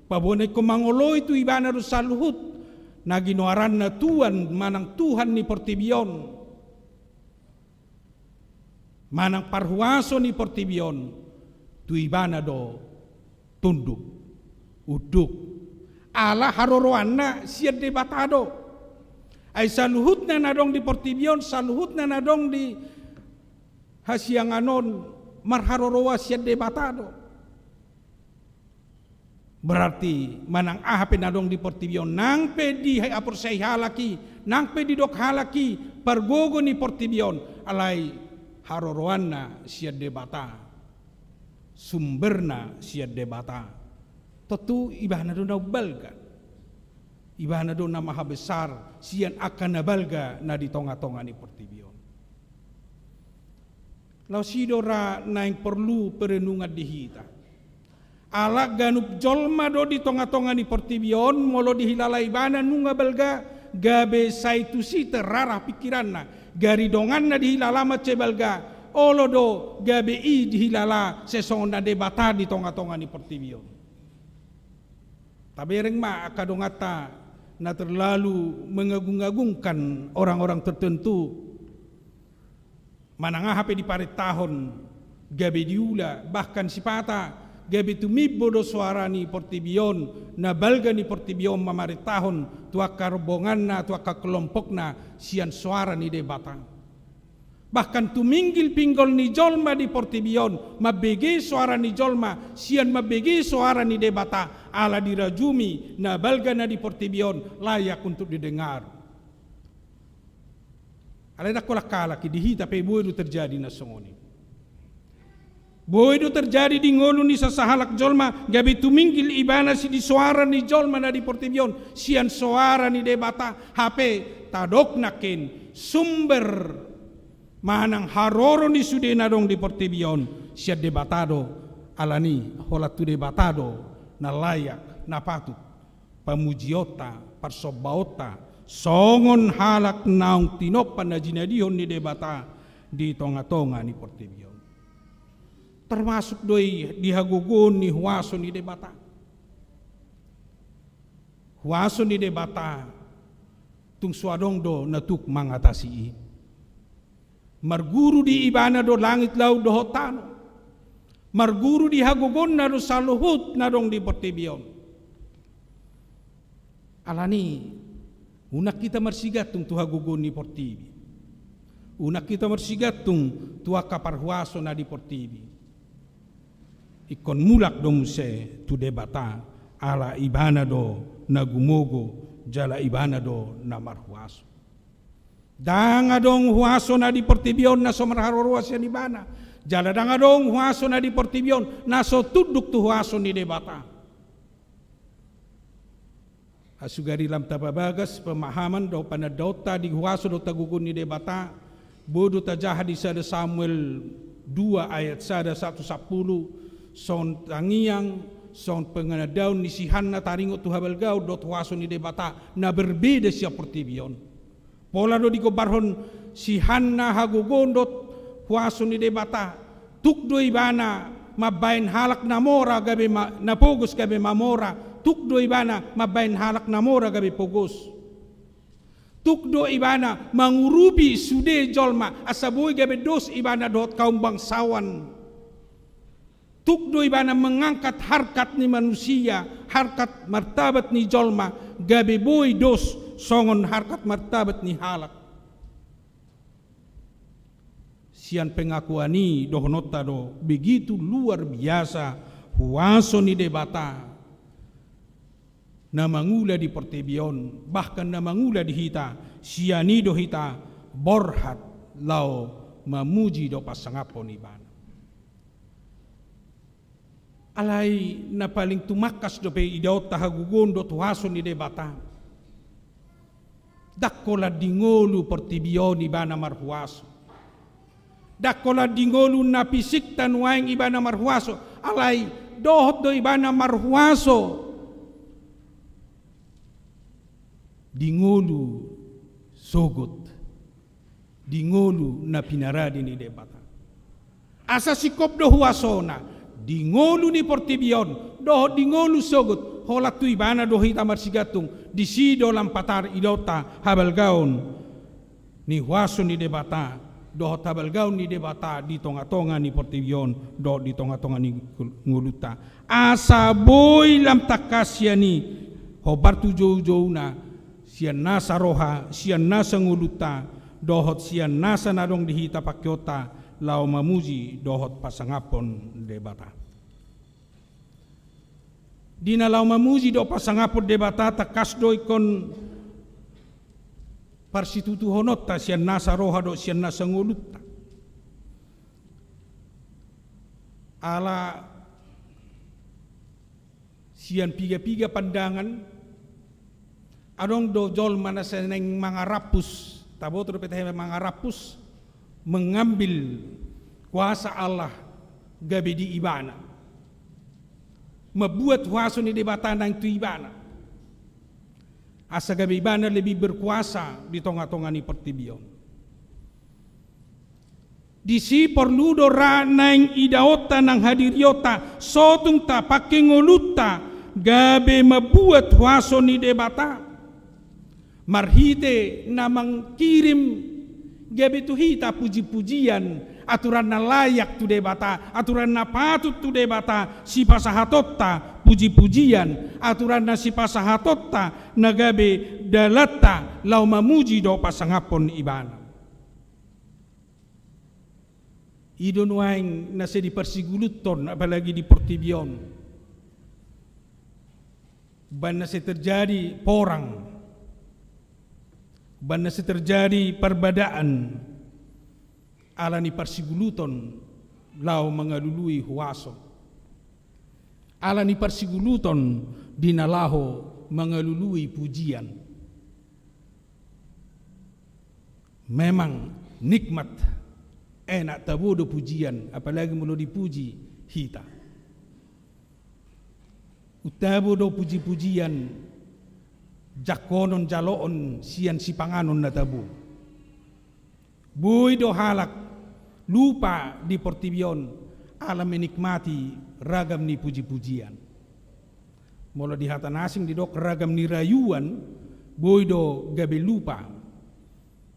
paboa na ingkon mangoloi tu Ibana do saluhut na ginoaranna tuan manang Tuhan ni portibi on, manang parhuaso ni portibi on, tu Ibana do tunduk, unduk. Ala haroroanna sian Debata do. Ai saluhutna na adong di portibi on, saluhutna na adong di hasiangan on, marharoroan sian Debata do. Berarti manang aha pe na adong di portibi on, nang pe dihaporseai halak i, nang pe didok halak i pargogo ni portibi on, alai haroroanna sian Debata, sumberna sian Debata. Tontu Ibana do na umbalga, Ibana do na maha besar sian angka na balga na di tongatonga ni portibi on. Laos i do ra naeng porlu perenungan di hita. Ala ganup jolma do di tongatonga ni portibi on, molo dihilala ibana nunga balga, gabe sai tusi terarah pingkiranna, gari donganna dihilala mansai balga, olo do gabe i dihilala sai songon na Debata di tongatonga ni portibi on. Tabereng ma angka donganta na terlalu mengagung-agungkan orang-orang tertentu. Manang aha pe diparentahon, gabe diula, bahkan sipata gabe tumimbo do soara ni portibi on, na balga ni portibi on mamarentahon tu angka rombonganna, tu angka kelompokna sian soara ni Debata. Bahkan tuminggil pinggol ni jolma di portibi on, mambege soara ni jolma sian mambege soara ni Debata, ala dirajumi na balga na di portibi on layak untuk didengar. Alai ndang holan halak i, di hita pe boi do terjadi na songon i. Boi do terjadi di ngolu ni sasahalak jolma, gabe tuminggil ibana sian di soara ni jolma na di portibi on, sian soara ni Debata, hape tadok nangkin sumber manang haroro ni sude na adong di portibi on, sian Debata do, alani holan tu Debata do na layak, na patut pamujionta, parsombaonta, songon halak naung tinompa na jinadihon ni Debata di tonga-tonga ni portibi on. Termasuk do i di hagogoon ni huaso ni Debata. Huaso ni Debata tung so adong do na tuk mangatasi i. Marguru di ibana do langit, laut dohot tano. Marguru di hagogoonna do saluhut na adong di portibi on. Alani, unang hita marsigantung tu hagogoon ni portibi. Unang hita marsigantung tu angka parhuaso na di portibi. Ingkon mulak do muse tu Debata, ala ibana do na gumogo, jala ibana do na marhuaso. Ndang adong huaso na di portibi on na so marharoroan sian ibana. Jala ndang adong huaso na di portibi on na so tunduk tu huaso ni Debata. Sugari lam tapabagas pemahaman dohot panandaonta di huaso dohot hagogoon ni Debata, boi do tajaha di sada Samuel dua ayat sada sahat tu sampulu, songon tangiang, songon panandaon ni si Hanna taringot tu habalgaon dohot huaso ni Debata na berbeda sian portibi on. Pola do digombarhon si Hanna hagogoon dohot huaso ni Debata. Tuk do ibana mambahen halak na mora gabe ma-, na pogos gabe mamora. Tuk do ibana mambahen halak na mora gabe pogos. Tuk do ibana mangurupi sude jolma, asa boi gabe dos ibana dohot kaum bangsawan. Tuk do ibana mengangkat harkat ni manusia, harkat martabat ni jolma, gabe boi dos songon harkat martabat ni halak. Sian pengakuan i dohononta do, begitu luar biasa huaso ni Debata na mangula di portibi on, bahkan na mangula di hita, sian i do hita borhat laho mamuji dohot pasangaphon ibana. Alai na paling tumangkas dope idaonta hagogoon dohot huaso ni Debata. Ndang holan di ngolu portibi on ibana marhuaso. Ndang holan di ngolu na pisikta nuaeng ibana marhuaso. Alai dohot do ibana marhuaso di ngolu sogot, di ngolu na pinarade ni Debata. Asa singkop do huasona di ngolu ni portibi on dohot di ngolu sogot, holan tu ibana do hita marsigantung. Disi do lam patar idaonta habalgaon ni huaso ni Debata dohot habalgaon ni Debata di tonga-tonga ni portibi on dohot di tonga-tonga ni ngolunta. Asa boi lam tangkas sian i hombar tu jou-jouna, sian nasa roha, sian nasa ngolunta, dohot sian nasa na adong di hita pangkeonta, laho mamuji dohot pasangaphon Debata. Di na laho mamuji dohot pasangaphon Debata, tangkas do ingkon parsitutuhononta sian nasa roha dohot sian nasa ngolunta. Ala sian piga-piga pandangan, adong do jolma na sai naeng mangarampus, taboto dope tahe mangarampus, mengambil kuasa Allah gabe di ibana. Mambuat huaso ni Debata naeng tu ibana. Asa gabe ibana lebih berkuasa di tonga-tonga ni portibi on. Disi porlu do ra naeng idaonta nang hadirionta, sotung tapangke ngolunta, gabe mambuat huaso ni Debata. Marhite na mangkirim gabe tu hita puji-pujian, aturan na layak tu Debata, aturan na patut tu Debata, sipasahatonta puji-pujian, aturan na sipasahatonta na gabe dalanta laho mamuji dohot pasangaphon ibana. I do nuaeng na sai diparsiguluthon, apalagi di portibi on. Umbahen na sai terjadi porang, umbahen na sai terjadi parbadaan, ala ni parsiguluthon laho mangalului huaso. Ala ni parsiguluton di na laho mangalului pujian. Memang nikmat, enak tabo do pujian, apalagi molo dipuji hita. Untabo do puji-pujian jangkonon jaloon sian sipanganon na tabo. Boi do halak lupa di portibi on ala menikmati ragam ni puji-pujian. Molo di hata na asing didok ragam ni rayuan, boi do gabe lupa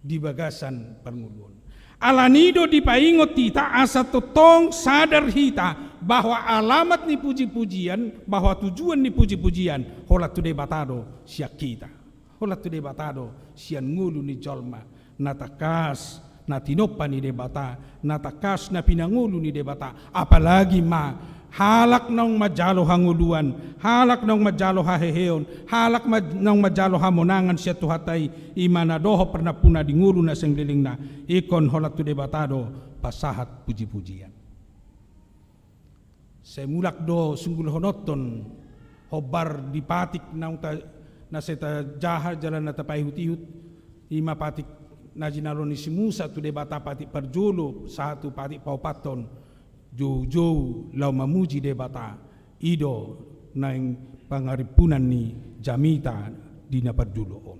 di bagasan parngoluon. Ala ni do dipaingot hita asa tongtong sadar hita bahwa alamat ni puji-pujian, bahwa tujuan ni puji-pujian, holan tu Debata do sian hita. Holan tu Debata do sian ngolu ni jolma, na tangkas na tinompa ni Debata, na tangkas na pinangolu ni Debata. Apalagi ma halak naung manjalo hangoluan, halak naung manjalo haheheon, halak ma-, naung manjalo hamonangan sian Tuhanta i, i ma na dohot parnampuna di ngolu na salelenglelengna, ingkon holan tu Debata do pasahat puji-pujian. Sai mulak do sunggulhononton hombar di patik naung ta-, na sai tajaha jala na tapaihut-ihut, i ma patik na jinalo ni si Musa tu Debata, patik parjolo sahat tu patik paopathon, joujou laho mamuji Debata, i do naeng pangarimpunan ni jamita di na parjolo on.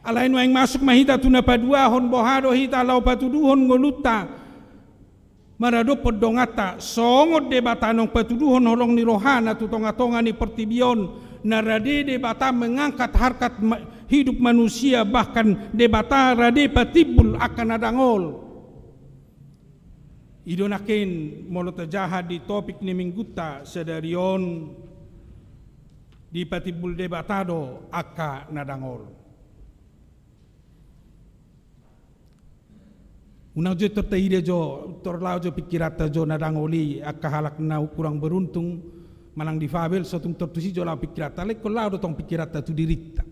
Alai nuaeng masuk ma hita tu na paduahon, boha do hita laho patuduhon ngolunta maradophon donganta, songon Debata naung patuduhon holong ni rohana tu tonga-tonga ni portibi on, na rade Debata mengangkat harkat ma-, hidup manusia, bahkan Debata rade patimbul angka na dangol. I do nangkin molo tajaha di topik ni minggunta sadari on, dipatimbul Debata do angka na dangol. Unang jo tor taida jo, tor laho jo pingkiranta jo na dangol i, angka halak na kurang beruntung, manang difabel, so tung tor tusi jo laho pingkiranta, alai ingkon laho do tong pingkiranta tu dirinta.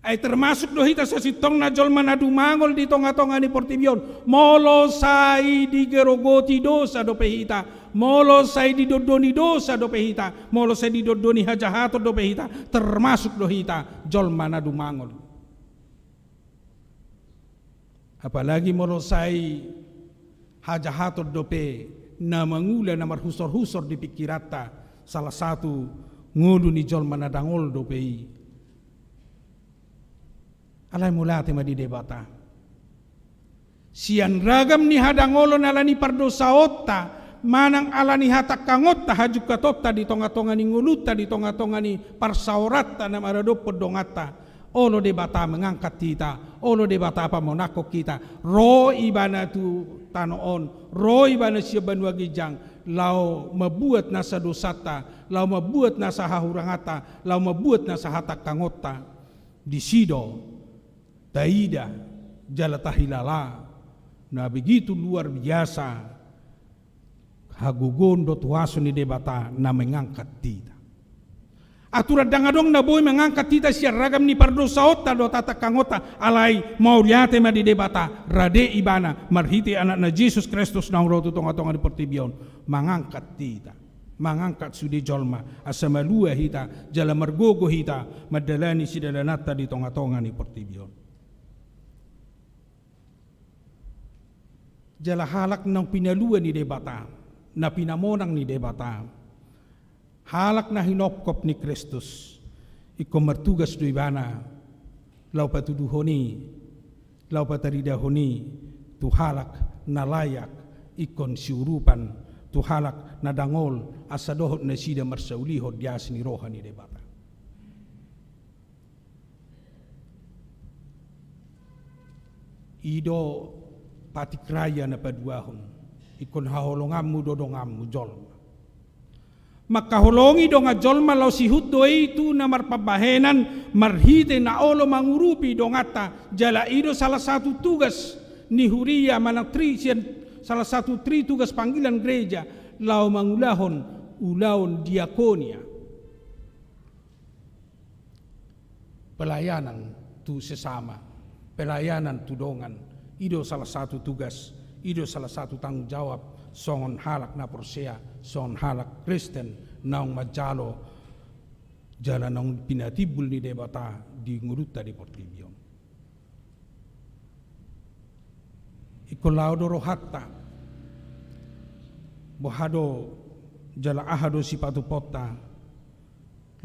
Ai termasuk do hita sasintongna jolma na dumangol di tonga-tonga ni portibi on, molo sai digerogoti dosa dope hita, molo sai didondoni dosa dope hita, molo sai didondoni hajahaton dope hita, termasuk do hita jolma na dumangol. Apalagi molo sai hajahaton dope na mangula, na marhusor-husor di pingkiranta, salah satu ngolu ni jolma na dangol dope i. Alai mauliate ma di Debata. Sian ragam ni hadangolon ala ni pardosaonta, manang ala ni hatangkangonta, hajungkatonta di tonga-tonga ni ngolunta, di tonga-tonga ni parsaoranta na maradophon donganta, olo Debata mengangkat hita, olo Debata pamonangkon hita, ro Ibana tu tano on, ro Ibana sian banua ginjang, laho mambuat nasa dosanta, laho mambuat nasa hahuranganta, laho mambuat nasa hatangkangonta. Disi do taida jala tahilala na begitu luar biasa hagogoon dohot huaso ni Debata na mengangkat hita. Aturan ndang adong na boi mengangkat hita sian ragam ni pardosaonta dohot hatangkangonta, alai mauliate ma di Debata, rade Ibana marhite Anakna Jesus Kristus naung ro tu tonga-tonga ni portibi on, mangangkat hita, mangangkat sude jolma, asa malua hita jala margogo hita mandalani sidalananta di tonga-tonga ni portibi on. Jala halak naung pinalua ni Debata, na pinamonang ni Debata, halak na hinopkop ni Kristus, ingkon martugas do ibana laho patuduhon i, laho pataridahon i tu halak na layak ingkon siurupan, tu halak na dangol, asa dohot nasida marsaulihon di asi ni roha ni Debata. I do patik raya na paduahon, ingkon haholonganmu do donganmu jolma. Mangkaholongi dongan jolma laos ihut do i tu na marpambahenan marhite na olo mangurupi donganta, jala i do salah satu tugas ni huria manang tri-, sian salah satu tri tugas panggilan gereja, laho mangulahon ulaon diakonia. Pelayanan tu sesama, pelayanan tu dongan, i do salah satu tugas I do salah satu tanggung jawab songon halak na porsea, songon halak Kristen naung manjalo jala naung pinatimbul ni Debata di ngolunta di portibi on. Ingkon laho do rohanta, boha do jala aha do sipatupaonta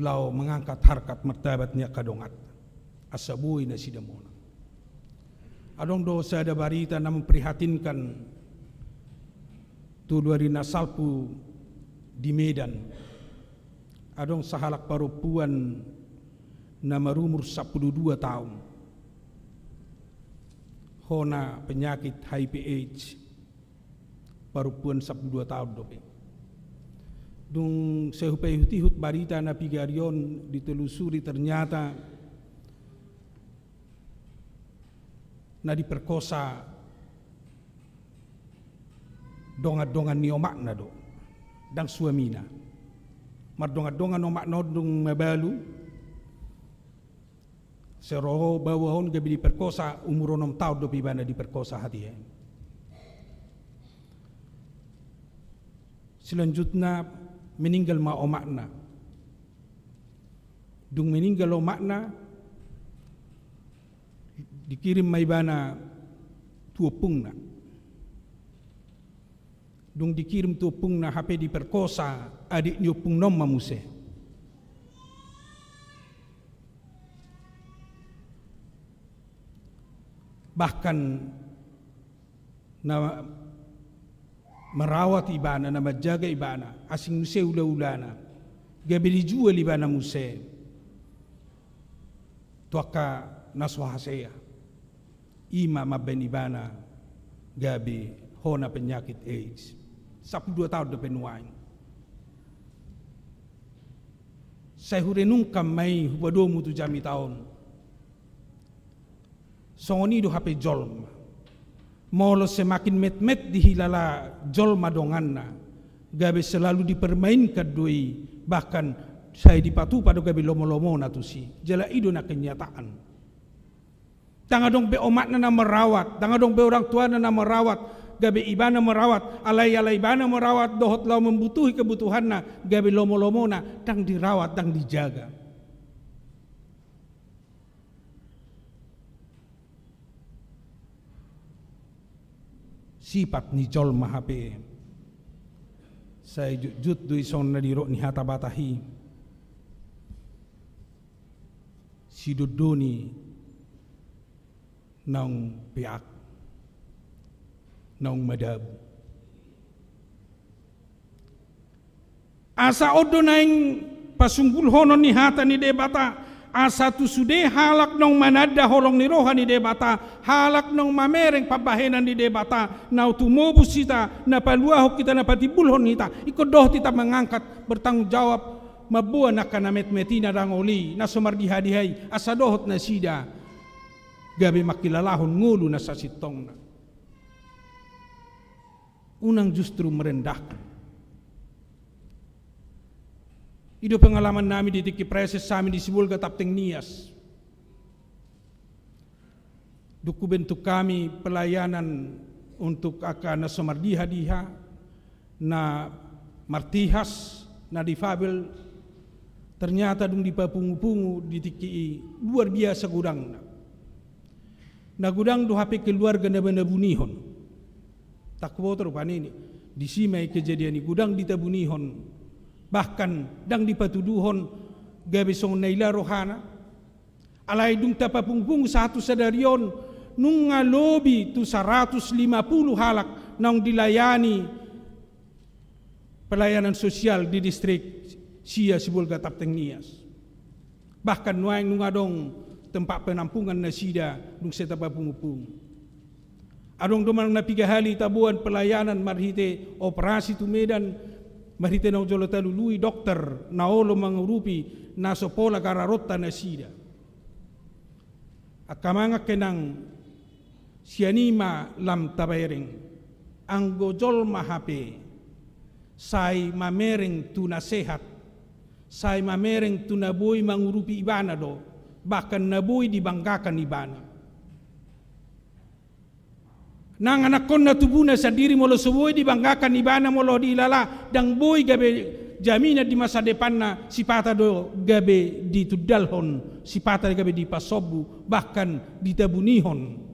laho mangangkat harkat martabat ni angka donganta, asa boi nasida monang. Adong do sada barita na memprihatinkan, tolu ari na salpu di Medan. Adong sahalak parompuan na marumur sampulu dua taon, hona penyakit H I V AIDS. Parompuan sampulu dua taon dope. Dung sai hupaihut-ihut barita na piga ari on, ditelusuri, ternyata na diperkosa dongan-dongan ni omakna do, ndang suamina. Mardongan-dongan omakna on dung mabalu, sai ro baoa on gabe diperkosa, umur onom taon dope ibana diperkosa hatiha i. Selanjutna meninggal ma omakna. Dung meninggal omakna, dikirim ma ibana tu ompungna. Dung dikirim tu ompungna hape diperkosa adik ni ompungna on ma muse. Bahkan na merawat ibana, na manjaga ibana, asing muse ula-ulana, gabe dijual ibana muse tu angka na so hasea. I ma mambahen ibana gabe hona penyakit AIDS. Sampulu dua taon dope nuaeng. Sai hurenungkan ma i, hupadomu tu jamita on. Songon i do hape jolma. Molo semakin metmet dihilala jolma donganna, gabe selalu dipermainkan do i, bahkan sai dipatupa do gabe lomo-lomona tusi. Jala i do na kenyataan. Ndang adong be omakna na merawat, ndang adong be orang tuana na merawat, gabe ibana merawat, alai ala ibana merawat dohot laho membutuhi kebutuhanna, gabe lomo-lomona, ndang dirawat, ndang dijaga. Sipat ni jolma hape. Sai jotjot do i songon na nidok ni hata Batak i. Sidondoni naung peak, naung madabu. Asa on do naeng pasunggulhonon ni hata ni Debata, asa tu sude halak naung mananda holong ni roha ni Debata, halak naung mamereng pambahenan ni Debata, na tumobus hita, na paluahon hita, na patimbulhon hita, ingkon dohot hita mangangkat, bertanggung jawab, mamboan angka na metmet i, na dangol i, na so mardiha-diha i, asa dohot nasida gabe mangkilalahon ngolu na sasintongna. Unang justru merendahkan. I do pengalaman nami di tingki praeses hami di Sibolga Tapteng Nias. Dung hubentuk hami pelayanan untuk angka na so mardiha-diha, na martihas, na difabel, ternyata dung dipapungu-pungu di tingki i, luar biasa godangna. Na godang do hape keluarga na manabunihon. Ndang huboto rupani, disi ma i kejadian i, godang ditabunihon. Bahkan ndang dipatuduhon gabe songon na ila rohana. Alai dung tapapungu-pungu sahat tu sadari on, nunga lobi tu saratus lima pulu halak naung dilayani pelayanan sosial di distrik sia Sibolga Tapteng Nias. Bahkan nuaeng nunga adong tempat penampungan nasida dung sai tapapungu-pungu. Adong do manang na piga hali taboan pelayanan marhite operasi tu Medan, marhite naung jolo talului dokter na olo mangurupi na so pola gararonta nasida. Angka amang, angka inang, sian i ma lam tabereng, anggo jolma hape sai mamereng tu na sehat, sai mamereng tu na boi mangurupi ibana do, bahkan na boi dibanggakan ibana. Nang anakkonna tubuna sandiri molo so boi dibanggakan ibana, molo diilala, ndang boi gabe jaminan di masa depanna, sipata do gabe ditundalhon, sipata gabe dipasombu, bahkan ditabunihon.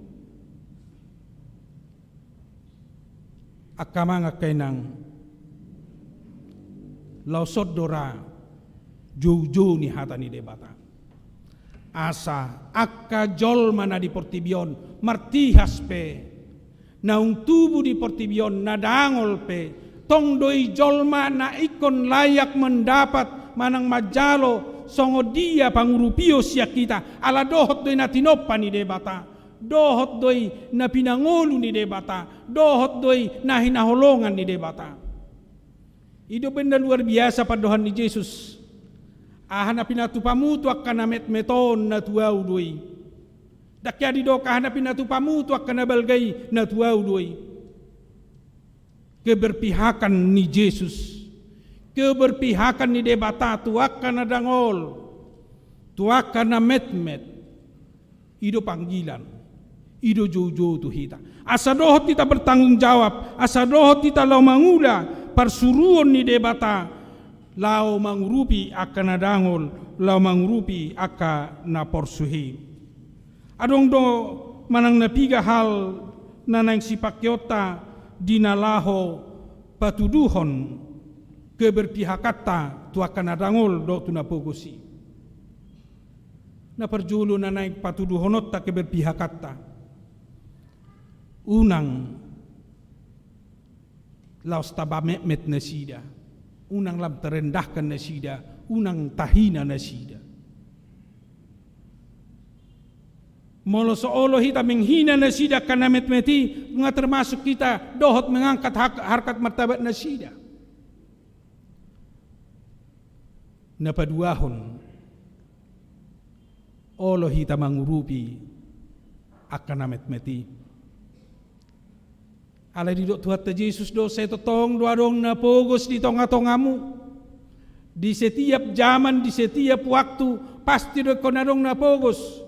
Angka amang, angka inang, laos on do ra joujou ni hata ni Debata. Asa angka jolma na di portibi on, martihas pe, naung tubu di portibi on, na dangol pe, tong do i jolma na ingkon layak mendapat manang manjalo songon dia pangurupion sian hita, ala dohot do i na tinompa ni Debata, dohot do i na pinangolu ni Debata, dohot do i na hinaholongan ni Debata. I do umbahen na luar biasa pandohan ni Jesus. Aha na pinatupamu tu angka na metmet on, na tu Ahu do i. Ndang hea didok aha na pinatupamu tu angka na balga i, na tu Ahu do i. Keberpihakan ni Jesus, keberpihakan ni Debata tu angka na dangol, tu angka na metmet. I do panggilan, i do joujou tu hita. Asa dohot hita bertanggung jawab, asa dohot hita laho mangula parsuruon ni Debata, laho mangurupi angka na dangol, laho mangurupi angka na porsu i. Adong do manang na piga hal na naeng sipangkeonta di na laho patuduhon keberpihakanta tu angka na dangol dohot tu na pogos i. Na parjolo na naeng patuduhononta keberpihakanta, unang laos tapametmet nasida, unang lam tarendahkan nasida, unang tahina nasida. Molo so olo hita menghina nasida angka na metmet i, nga termasuk hita dohot mengangkat hak-, harkat martabat nasida. Na paduahon, olo hita mangurupi angka na metmet i. Alai didok Tuhanta Jesus do, sai tongtong do adong na pogos di tongatongamu. Di setiap zaman, di setiap waktu, pasti do ingkon adong na pogos.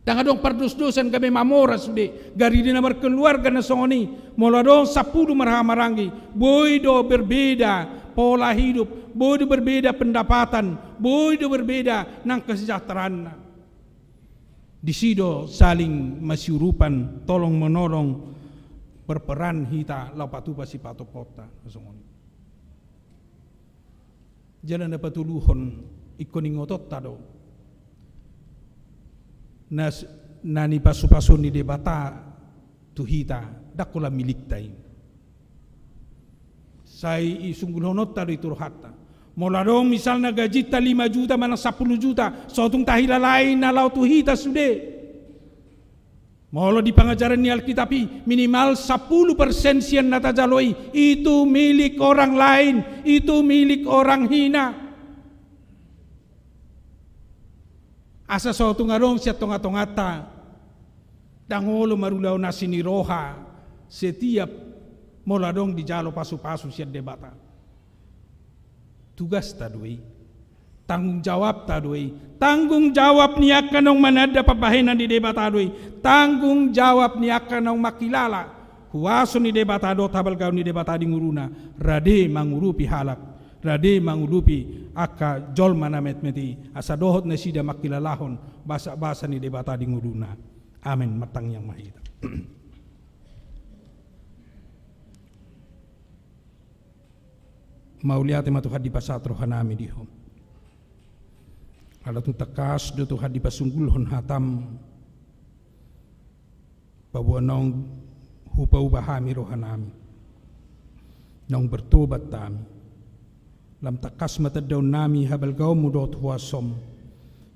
Ndang adong pardosdosan gabe mamora sude, gari di na markeluarga na songon i, molo adong sampulu marhahamaranggi, boi do berbeda pola hidup, boi do berbeda pendapatan, boi do berbeda nang kesejahteraanna. Disi do saling masiurupan, tolong menolong, berperan hita laho patupa sipatupaonta, na songon i. Jala na patoluhon, ingkon ingotonta do. Na s-, na nipasupasuon ni Debata tu hita, ndang holan milikta i. Sai isunggulhononta do i tu rohanta. Molo adong misalna gajinta lima juta manang sampulu juta, so tung tahilalai na laho tu hita sude. Molo di pangajaran ni Alkitab i, minimal sampulu persen sian na tajalo i, itu milik orang lain, itu milik orang hina. Asa so tung adong sian tongatonganta, ndang olo marulaon asi ni roha, setiap molo adong dijalo pasupasu sian Debata. Tugasta do i. Tanggung jawabta do i. Tanggung jawab ni angka naung mananda pambahenan ni Debata do i. Tanggung jawab ni angka naung mangkilala huaso ni Debata dohot habalgaon ni Debata di ngoluna, rade mangurupi halak, rade mangurupi angka jolma na metmet i, asa dohot nasida mangkilalahon basabasa ni Debata di ngoluna. Amen. Martangiang ma hita. Mauliate ma Tuhan, dipasahat rohanami di Ho. Ala tung tangkas do Tuhan dipasunggulhon hataM, paboa naung hupauba hami rohanami, naung bertobat hami. Lam tangkas ma tandaonnami habalgaonMu dohot huasoM.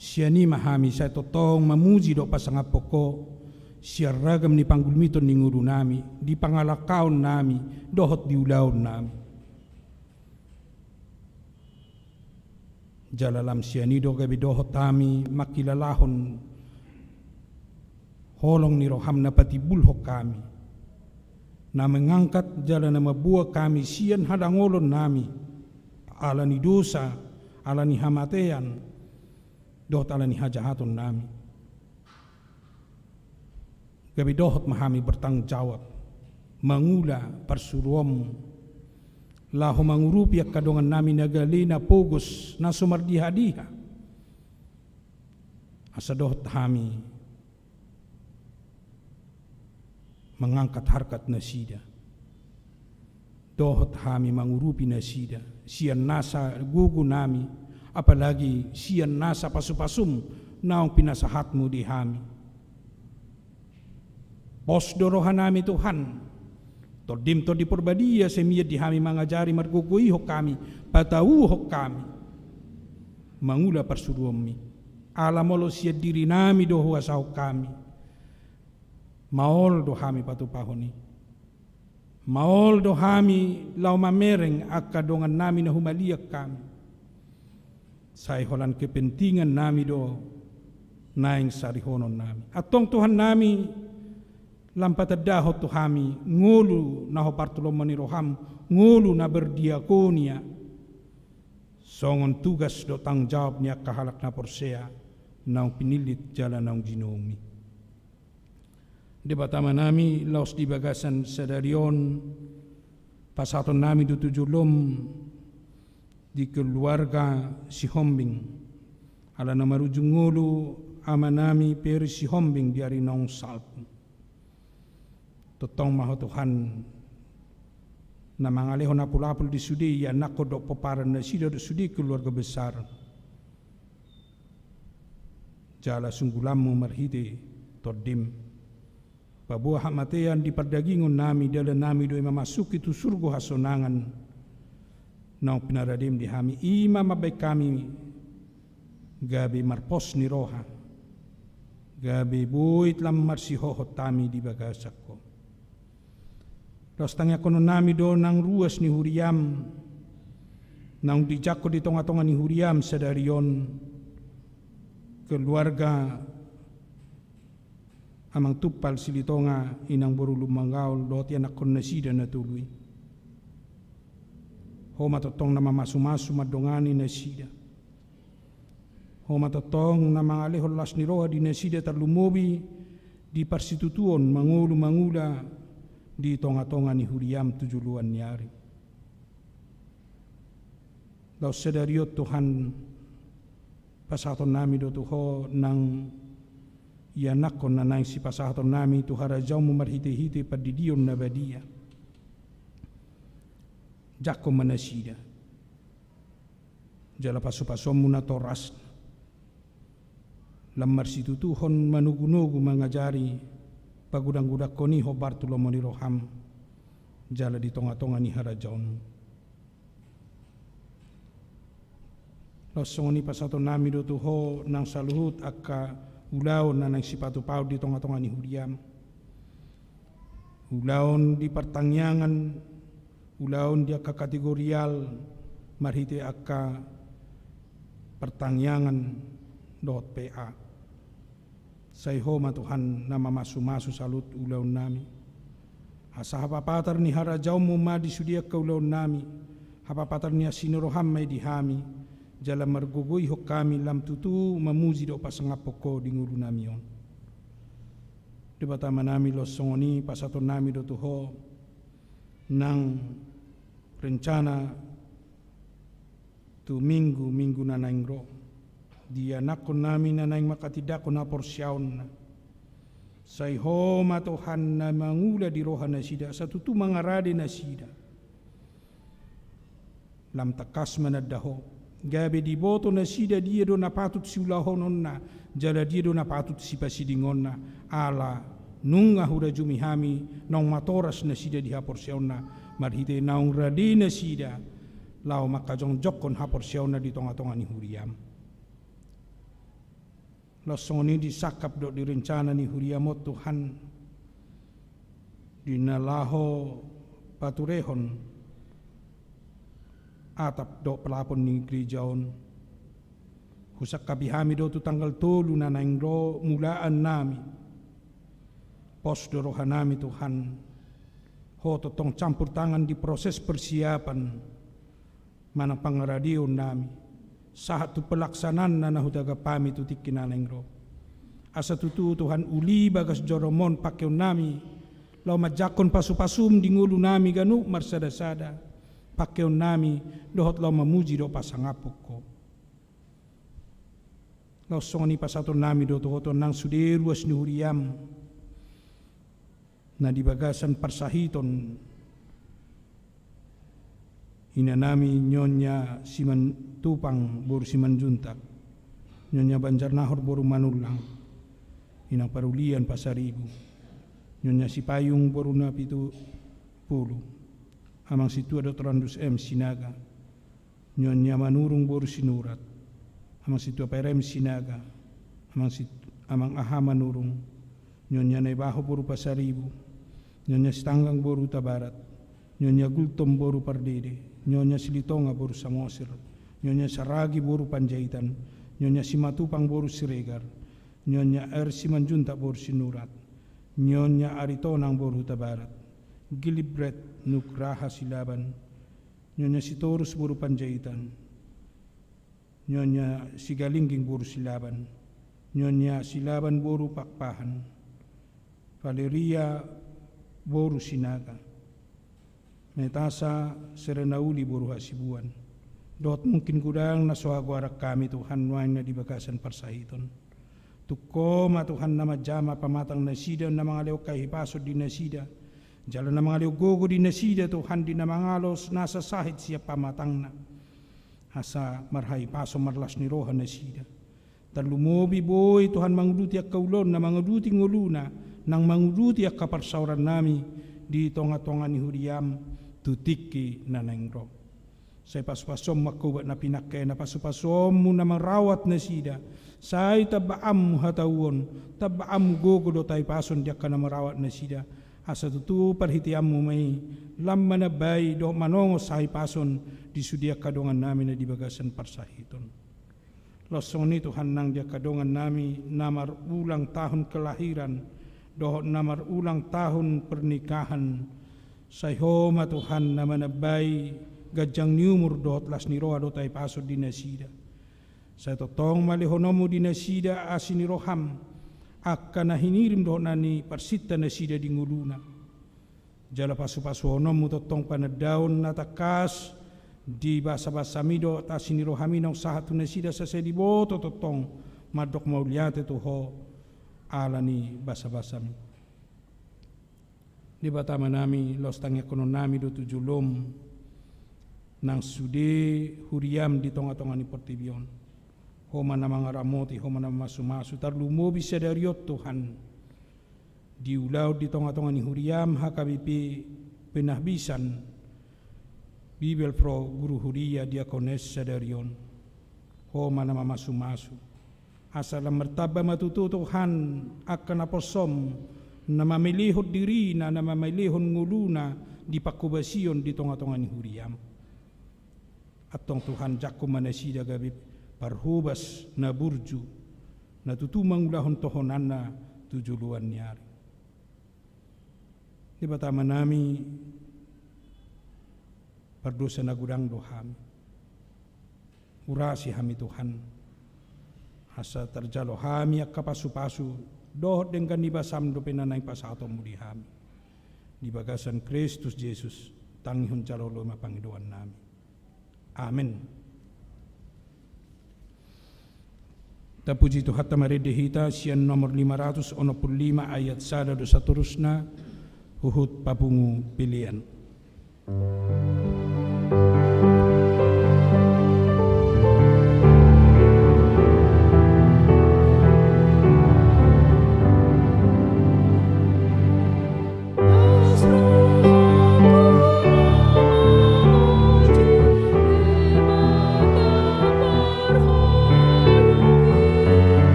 Sian i ma hami sai tongtong mamuji dohot pasangaphon Ho, sian ragam ni panggulmiton ni ngolunami, di pangalangkaonnami, dohot di ulaonnami. Jala lam sian i do gabe dohot hami mangkilalahon holong ni rohaM na patimbulhon hami, na mengangkat jala na mamboan hami sian hadangolonnami, ala ni dosa, ala ni hamatean, dohot ala ni hajahatonnami. Gabe dohot ma hami bertanggung jawab mangula parsuruonmu, laho mangurupi angka dongannami na gale na pogos na so mardiha-diha, asa dohot hami mangangkat harkat nasida. Dohot hami mangurupi nasida sian nasa gogonami, apalagi sian nasa pasu-pasum naung pinasahatmu di hami. Pos do rohanami Tuhan, Tondim Tondi Porbadia sai mian di hami mangajari, margogoihon hami, patauhon hami mangula parsuruonmi. Ala molo sian dirinami do huasahon hami, maol do hami patupahon i. Maol do hami laho mamereng angka dongannami na humaliang hami. Sai holan kepentingannami do naeng sarihononnami. Antong Tuhannami, lam patandahon tu hami ngolu na hombar tu lomo ni roham, ngolu na berdiakonia, songon tugas dohot tanggung jawab ni angka halak na porsea naung pinillit jala naung jinomi. Debata Amanami, laos di bagasan sadari on pasahatonnami do tu jolom di keluarga Sihombing, ala na marujung ngolu amanami Peri Sihombing di ari naung salpu. Tongtong ma Ho Tuhan na mangalehon apul-apul di sude ianakhon dohot pomparan nasida dohot sude keluarga besar. Jala sunggulanmu marhite Tondim, paboa hamatean di pardagingon nami, dalan nami do i mamasuki tu surgo hasonangan naung pinaradem di hami, i ma mambahen hami gabe marpos ni roha, gabe boi lam marsihohot hami di bagasan Ho. Laos tangiangkononnami do nang ruas ni huriam naung dijangkon di tonga-tonga ni huriam sadari on, keluarga Amang Tumpal Silitonga, Inang boru Lumban Gaol dohot ianakhon nasida na tolu i. Ho ma tongtong na mamasu-masu mandongani nasida. Ho ma tongtong na mangalehon las ni roha di nasida, tarlumobi di parsitutuon mangolu mangula di tonga-tonga ni huriam tu joloan ni ari. Laos sadari on Tuhan, pasahatonnami do tu Ho nang ianakhon na naeng sipasahatonnami tu harajaonmu marhite-hite pandidion na badia. Jangkon ma nasida jala pasu-pasuonmu na toras lam marsitutuhon manogu-nogu mangajari pagodang-godangkon i hombar tu lomo ni roham jala di tonga-tonga ni harajaonmu. Laos songon i pasahatonnami do tu Ho nang saluhut angka ulaon na naeng sipatupaon di tonga-tonga ni huriam. Ulaon di partangiangan, ulaon di angka kategorial marhite angka partangiangan dohot P A. Sai Ho ma Tuhan na mamasu-masu saluhut ulaonnami. Asa hapapatar ni harajaonmu ma di sude angka ulaonnami, hapapatar ni asi ni roham ma i di hami, jala margogoihon hami lam tutu mamuji dohot pasangaphon Ho di ngolunami on. Debata Amanami, laos songon i pasahatonnami do tu Ho nang rencana tu minggu-minggu na naeng ro, di ianakhonnami na naeng mangkatindangkon haporseaonna. Sai Ho ma Tuhan na mangula di roha nasida, asa tutu mangarade nasida. Lam tangkas mananda Ho, gabe diboto nasida dia do na patut siulahononna, jala dia do na patut sipasidingonna, ala nunga hurajumi hami naung matoras nasida di haporseaonna, marhite naung rade nasida laho mangkajongjongkon haporseaonna di tonga-tonga ni huriam. Laos songon i disangkap dohot direncana ni huriam on Tuhan, di na laho paturehon atap dohot pelapon ni gereja on. Husangkapi hami do tu tanggal tolu na naeng ro mulaannami. Pos do rohanami Tuhan, Ho tongtong campur tangan di proses persiapan manang pangaradeonnami, sahat tu pelaksanaanna na hutagap hami tu tingki na naeng ro. Asa tutu Tuhan uli bagas joroMon pangkeonnami, laho manjangkon pasupasuM di ngolunami ganup marsadasada, pangkeonnami dohot laho mamuji dohot pasangaphon Ho. Laos songon i pasahatonnami do tu Ho Tuhan nang sude ruas ni huriaM na di bagasan parsahiton inanami Nyonya Simatupang boru Simanjuntak, Nyonya Banjarnahor boru Manullang, inang parulian Pasaribu, Nyonya Sipayung boru Napitupulu, amang sintua Doktor Andus M Sinaga, Nyonya Manurung boru Sinurat, amang sintua Perem Sinaga, amang si, amang aha Manurung, Nyonya Naibaho boru Pasaribu, Nyonya Sitanggang boru Hutabarat, Nyonya Gultom boru Pardede, Nyonya Silitonga boru Samosir, Nyonya Saragi boru Panjaitan, Nyonya Simatupang boru Siregar, Nyonya R Simanjuntak boru Sinurat, Nyonya Aritonang boru Hutabarat, Gilibret Nugraha Silaban, Nyonya Sitorus boru Panjaitan, Nyonya Sigalingging boru Silaban, Nyonya Silaban boru Pakpahan, Valeria boru Sinaga, Metasa Serenauli boru Hasibuan, dohot mungkin godang na so hagoaran hami Tuhan nuaeng na di bagasan parsahiton. Tung Ho ma Tuhan na manjama pamatang nasida, na mangalehon hahipason di nasida, jala na mangalehon gogo di nasida Tuhan di na mangalo nasa sahit sian pamatangna. Asa marhahipason marlas ni roha nasida. Tarlumobi boi Tuhan manguduti angka ulaonna, manguduti ngoluna, nang manguduti angka parsaorannami di tongatonga ni huriaM tu tingki na naeng ro. Sai pasupasuonMu angka ubat na pinangkena, pasupasuonMu na marawat nasida, sai tambaanMu hatauon, tambaanMu gogo dohot hahipason di angka na marawat nasida, asa tutu parhiteanMu ma i lam manambai dohot manongos hahipason di sude angka dongannami na di bagasan parsahiton. Laos songon i Tuhan nang di angka dongannami na marulang tahun kelahiran dohot na marulang tahun pernikahan, sai Ho ma Tuhan na manambai ganjang ni umur dohot las ni roha dohot hahipason di nasida. Sai tongtong ma lehononMu di nasida asi ni rohaM angka na hinirim dohot na niparsinta nasida di ngoluna. Jala pasupasuononMu tongtong panandaon na tangkas di basabasaMi dohot asi ni rohaMi naung sahat tu nasida, asa sai diboto tongtong mandok mauliate tu Ho ala ni basabasaMi. Debata Amanami, laos tangiangkononnami do tu joloM nang sude huriaM di tongatonga ni portibi on. Ho ma na mangaramoti, Ho ma na mamasumasu, tarlumobi sadari on Tuhan di ulaon di tongatonga ni huriaM H K B P Penahbisan, Bibelvrouw, guru huria, diakones sadari on. Ho ma na mamasumasu. Asa lam martamba ma tutu Tuhan angka naposoM na mamelehon dirina, na mamelehon ngoluna di panghobasion di tongatonga ni huriaM. Antong Tuhan, jangkon ma nasida gabe parhobas na burju, na tutu mangulahon tohonanna tu joloan ni ari. Debata Amanami, pardosa na godang do hami. Urasi hami Tuhan, asa tarjalo hami angka pasupasu dohot denggan ni basaM dope na naeng pasahatonMu di hami. Di bagasan Kristus Jesus, tangihon jala oloi ma pangidoannami. Amen. Tapuji Tuhanta marende hita sian nomor lima ratus onom pulu lima ayat sada do satorusna, huhut papungu pelean.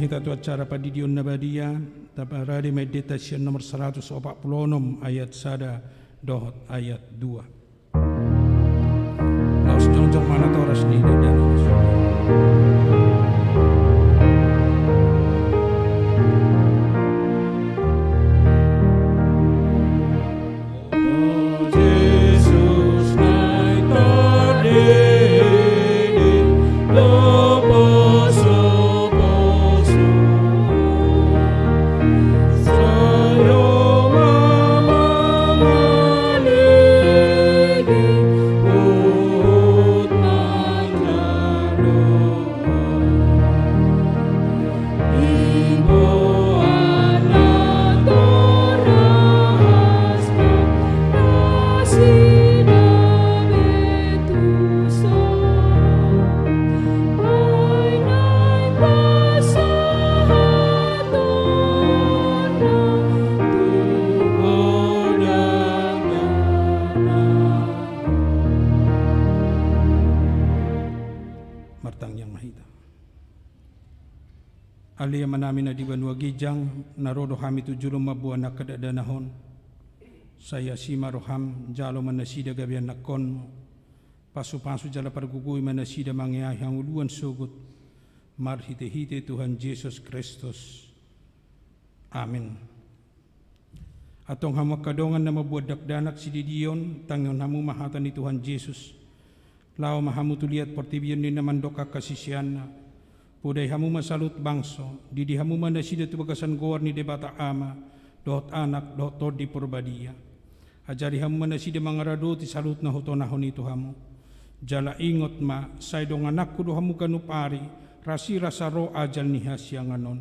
Hita tu acara pandidion na badia, taparade ma endenta sian nomor saratus opat pulu onom ayat sada dohot ayat dua. Laos jongjong ma natoras ni dakdanak. Martangiang ma hita. Ale Amanami na di banua ginjang, na ro do hami tu jolo mamboan angka dakdanak on. Sai asi ma roham, jalo ma nasida gabe anakkonmu. Pasupasu jala pargogoi ma nasida mangeahi hangoluan sogot. Marhitehite Tuhan Jesus Kristus. Amin. Antong hamu angka dongan na mamboan dakdanak sididion, tangihon hamu ma hata ni Tuhan Jesus. Laho ma hamu tu liat portibi on ninna mandok angka siseanna. Podai hamu ma saluhut bangso, didi hamu ma nasida tu bagasan goar ni Debata Ama, dohot Anak, dohot Tondi Porbadia. Ajari hamu ma nasida mangaradoti saluhut na hutonahon i tu hamu. Jala ingot ma, sai dongananku do hamu ganup ari, rasirasa ro ajal ni hasiangan on.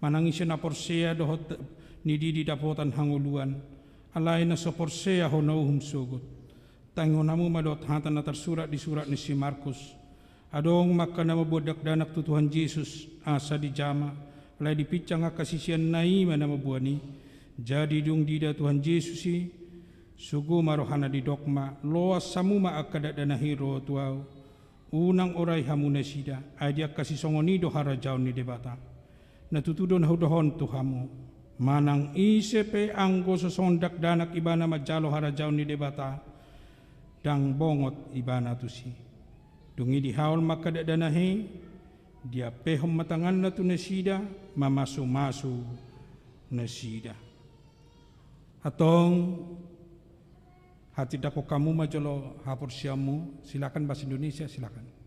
Manang ise na porsea dohot ni didi dapotan hangoluan, alai na so porsea hona uhum sogot. Tangihon hamu ma dohot hata na tarsurat di surat ni si Markus. Adong ma angka na mamboan dakdanak tu Tuhan Jesus, asa dijama, alai dipinsang angka siseanna i ma na mamboan i. Jadi dung diida Tuhan Jesus i, sogo ma rohana didok ma, loas hamu ma angka dakdanak i ro tu ahu. Unang orai hamu nasida, ai di angka sisongon i do harajaon ni Debata. Na tutu do na hudohon tu hamu, manang ise pe anggo so songon dakdanak ibana manjalo harajaon ni Debata, ndang bongot ibana tusi. Dung i dihaol ma angka dakdanak i, diampehon ma tanganna tu nasida, mamasumasu nasida. Antong, hatindangkon hamu ma jolo haporseaonmu, silakan bahasa Indonesia, silakan.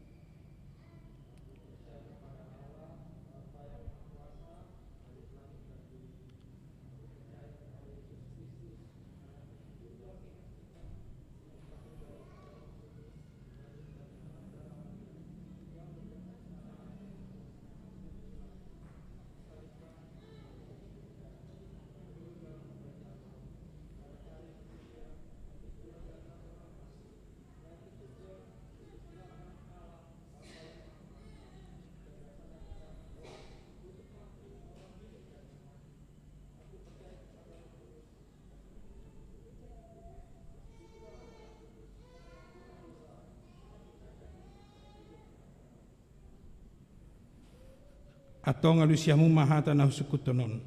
Antong alusi hamu ma hata na husungkunhon on.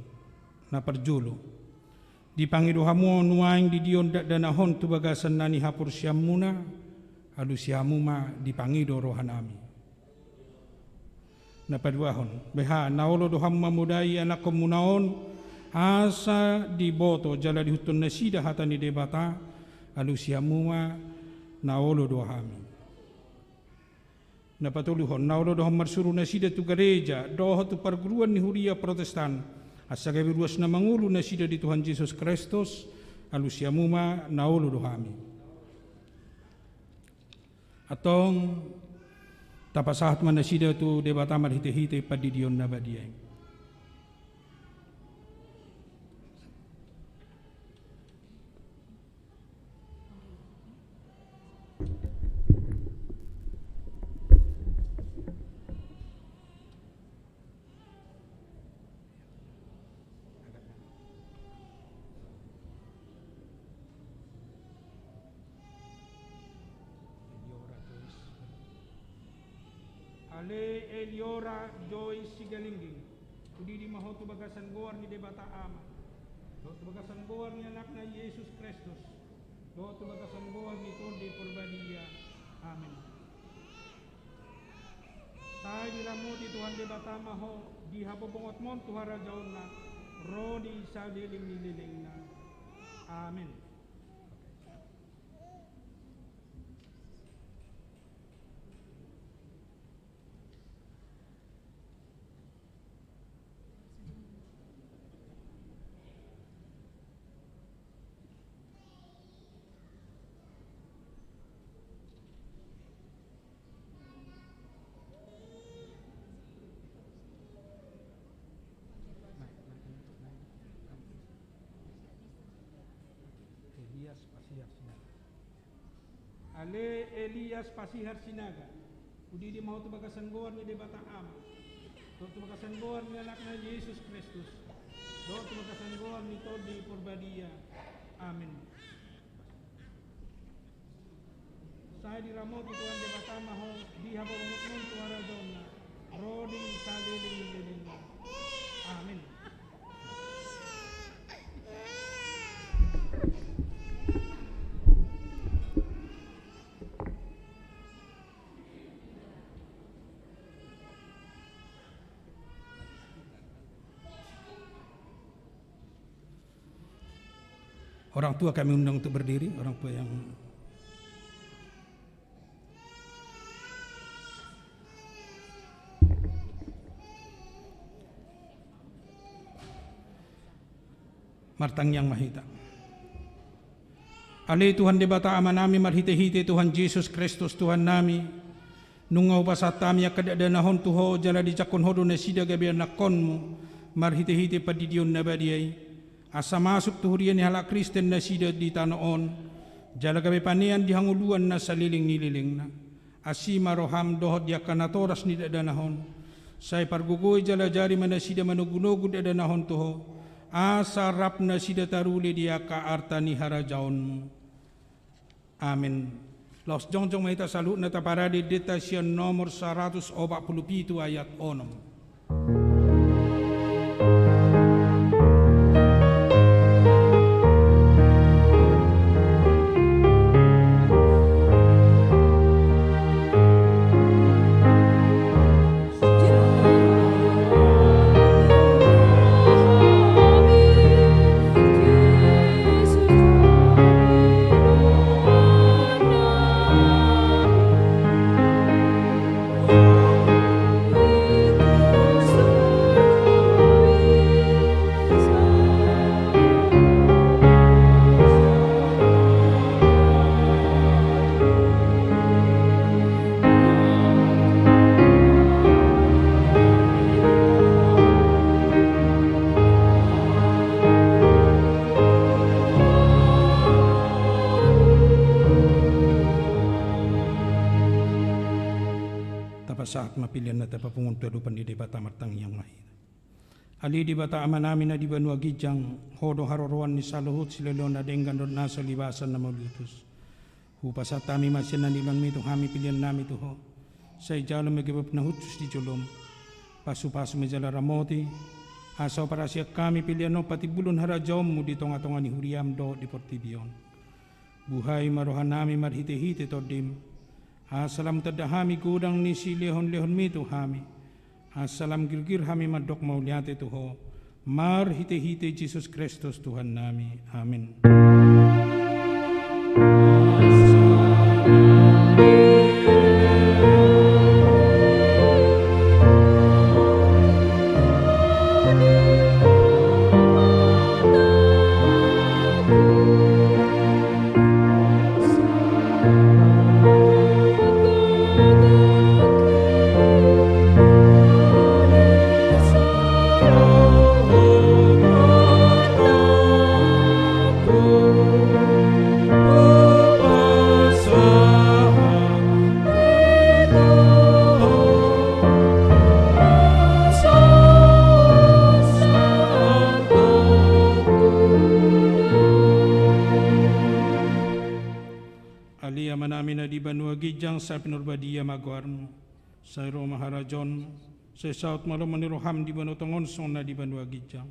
Na parjolo. Dipangido hamu nuaeng didion dakdanak on tu bagasan na nihaporseaonmuna, alusi hamu ma dipangido rohanami. Na paduahon, beha, na olo do hamu mamodai anakkonmuna on, asa diboto jala diihuthon nasida hata ni Debata, alusi hamu ma na olo do hami. Na patoluhon, na olo do hamu marsuru nasida tu gareja, dohot tu parguruan ni huria Protestan, asa gabe ruas na mangolu nasida di Tuhan Jesus Kristus, alusi hamu ma na olo do hami. Antong, tapasahat ma nasida tu Debata marhitehite pandidion na badia i. Ale Eliora Joy Sigalingging. Hudidi ma ho tu bagasan goar ni Debata Ama, dohot tu bagasan goar ni Anakna Jesus Kristus, dohot tu bagasan goar ni Tondi Porbadia. Amen. Sai diramoti Tuhan Debata ma ho di habobongothon tu harajaonna, ro di saleleng ni lelengna. Amen. Elias Pasiar Sinaga. Ale Elias Pasiar Sinaga, hudidi ma ho tu bagasan goar ni Debata Ama, dohot tu bagasan goar ni Anakna Jesus Kristus, dohot tu bagasan goar ni Tondi Porbadia. Amen. Sai diramoti Tuhan Debata ma ho di habobongothon tu harajaonna, ro di saleleng ni lelengna. Amen. Orang tua kami undang untuk berdiri, orang tua yang Martangiang ma hita. Ale Tuhan Debata Amanami, marhitehite Tuhan Jesus Kristus Tuhannami, nunga hupasahat hami angka dakdanahon tu Ho, jala dijangkon Ho do nasida gabe anakhonMu, marhitehite pandidion na badia i, asa masuk tu huria ni halak Kristen nasida di tano on, jala gabe panean di hangoluan na saleleng ni lelengna. Asi ma rohaM dohot di angka natoras ni dakdanak on. Sai pargogoi jala ajari ma nasida manogunogu dakdanak on tu Ho, asa rap nasida taruli di angka arta ni harajaonMu. Amen. Laos jongjong ma hita saluhutna taparade deta sian nomor saratus opat pulu pitu ayat onom. Tapasahat ma pelean na tapapungu tu adopan ni Debata, martangiang ma hita. Ale Debata Amanami na di banua ginjang, Ho do haroroan ni saluhut silehon na denggan dohot nasa ulibasan na mauliutus. Hupasahat hami ma sian na nilehonMi tu hami peleannami tu Ho. Sai jalo ma gabe na hushus di joloM. Pasupasu ma jala ramoti, asa huparasian hami pelean on patimbulhon harajaonMu di tongatonga ni huriaM dohot di portibi on. Buhai ma rohanami marhitehite TondiM, asa lam tanda hami godang ni silehonlehonMi tu hami, asa lam girgir hami mandok mauliate tu Ho, marhitehite Jesus Kristus Tuhannami. Amen. Ale Amanami na di banua ginjang, sai pinarbadia ma goarMu. Sai ro ma harajaonMu. Sai saut ma lomo ni roham di banua tonga on songon na di banua ginjang.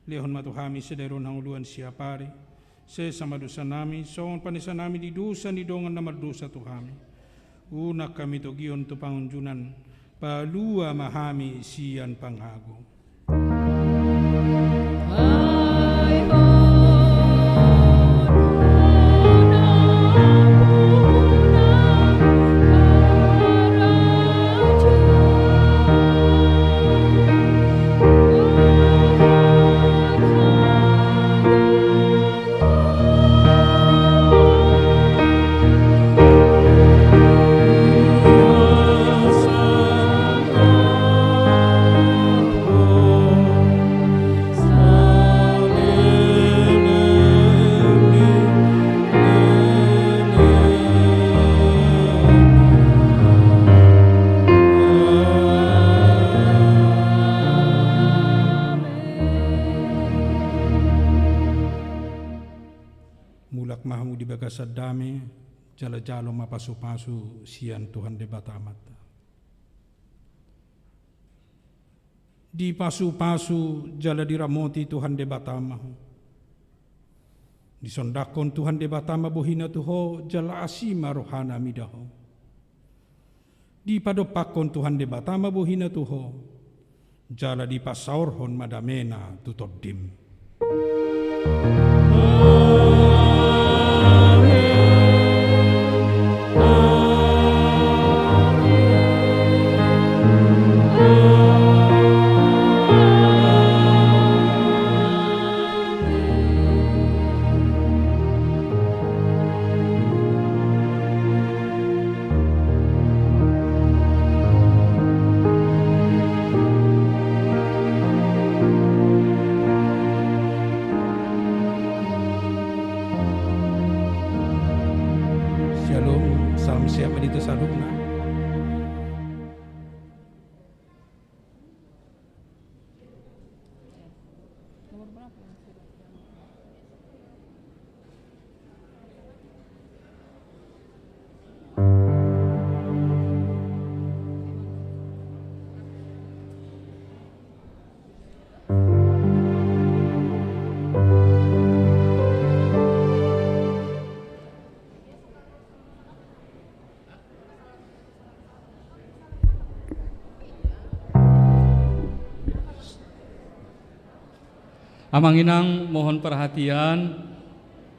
Lehon ma tu hami sadari on hangoluan siapari. Sesa ma dosanami, songon panesanami di dosa ni dongan na mardosa tu hami. Unang hami togihon tu pangunjunan, palua ma hami sian pangago. Mulak ma hamu di bagasan dame, jala jalo ma pasupasu sian Tuhan Debata Amanta. Dipasupasu jala diramoti Tuhan Debata ma ho. Disondangkon Tuhan Debata ma bohina tu ho, jala asi ma rohana mida ho. Dipadompakkon Tuhan Debata ma bohina tu ho, jala dipasaorhon ma damena tu tondim. Syalom, salam sehat ma di hita saluhutna. Amang inang, mohon perhatian,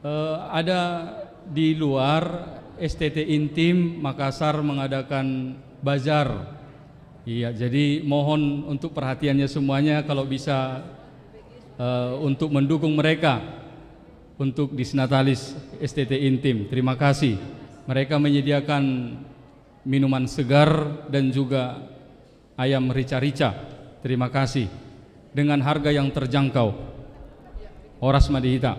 eh, ada di luar S T T Intim Makassar mengadakan bazar. Iya, jadi mohon untuk perhatiannya semuanya, kalau bisa, eh, untuk mendukung mereka untuk Disnatalis S T T Intim. Terima kasih. Mereka menyediakan minuman segar dan juga ayam rica-rica. Terima kasih. Dengan harga yang terjangkau. Horas ma di hita.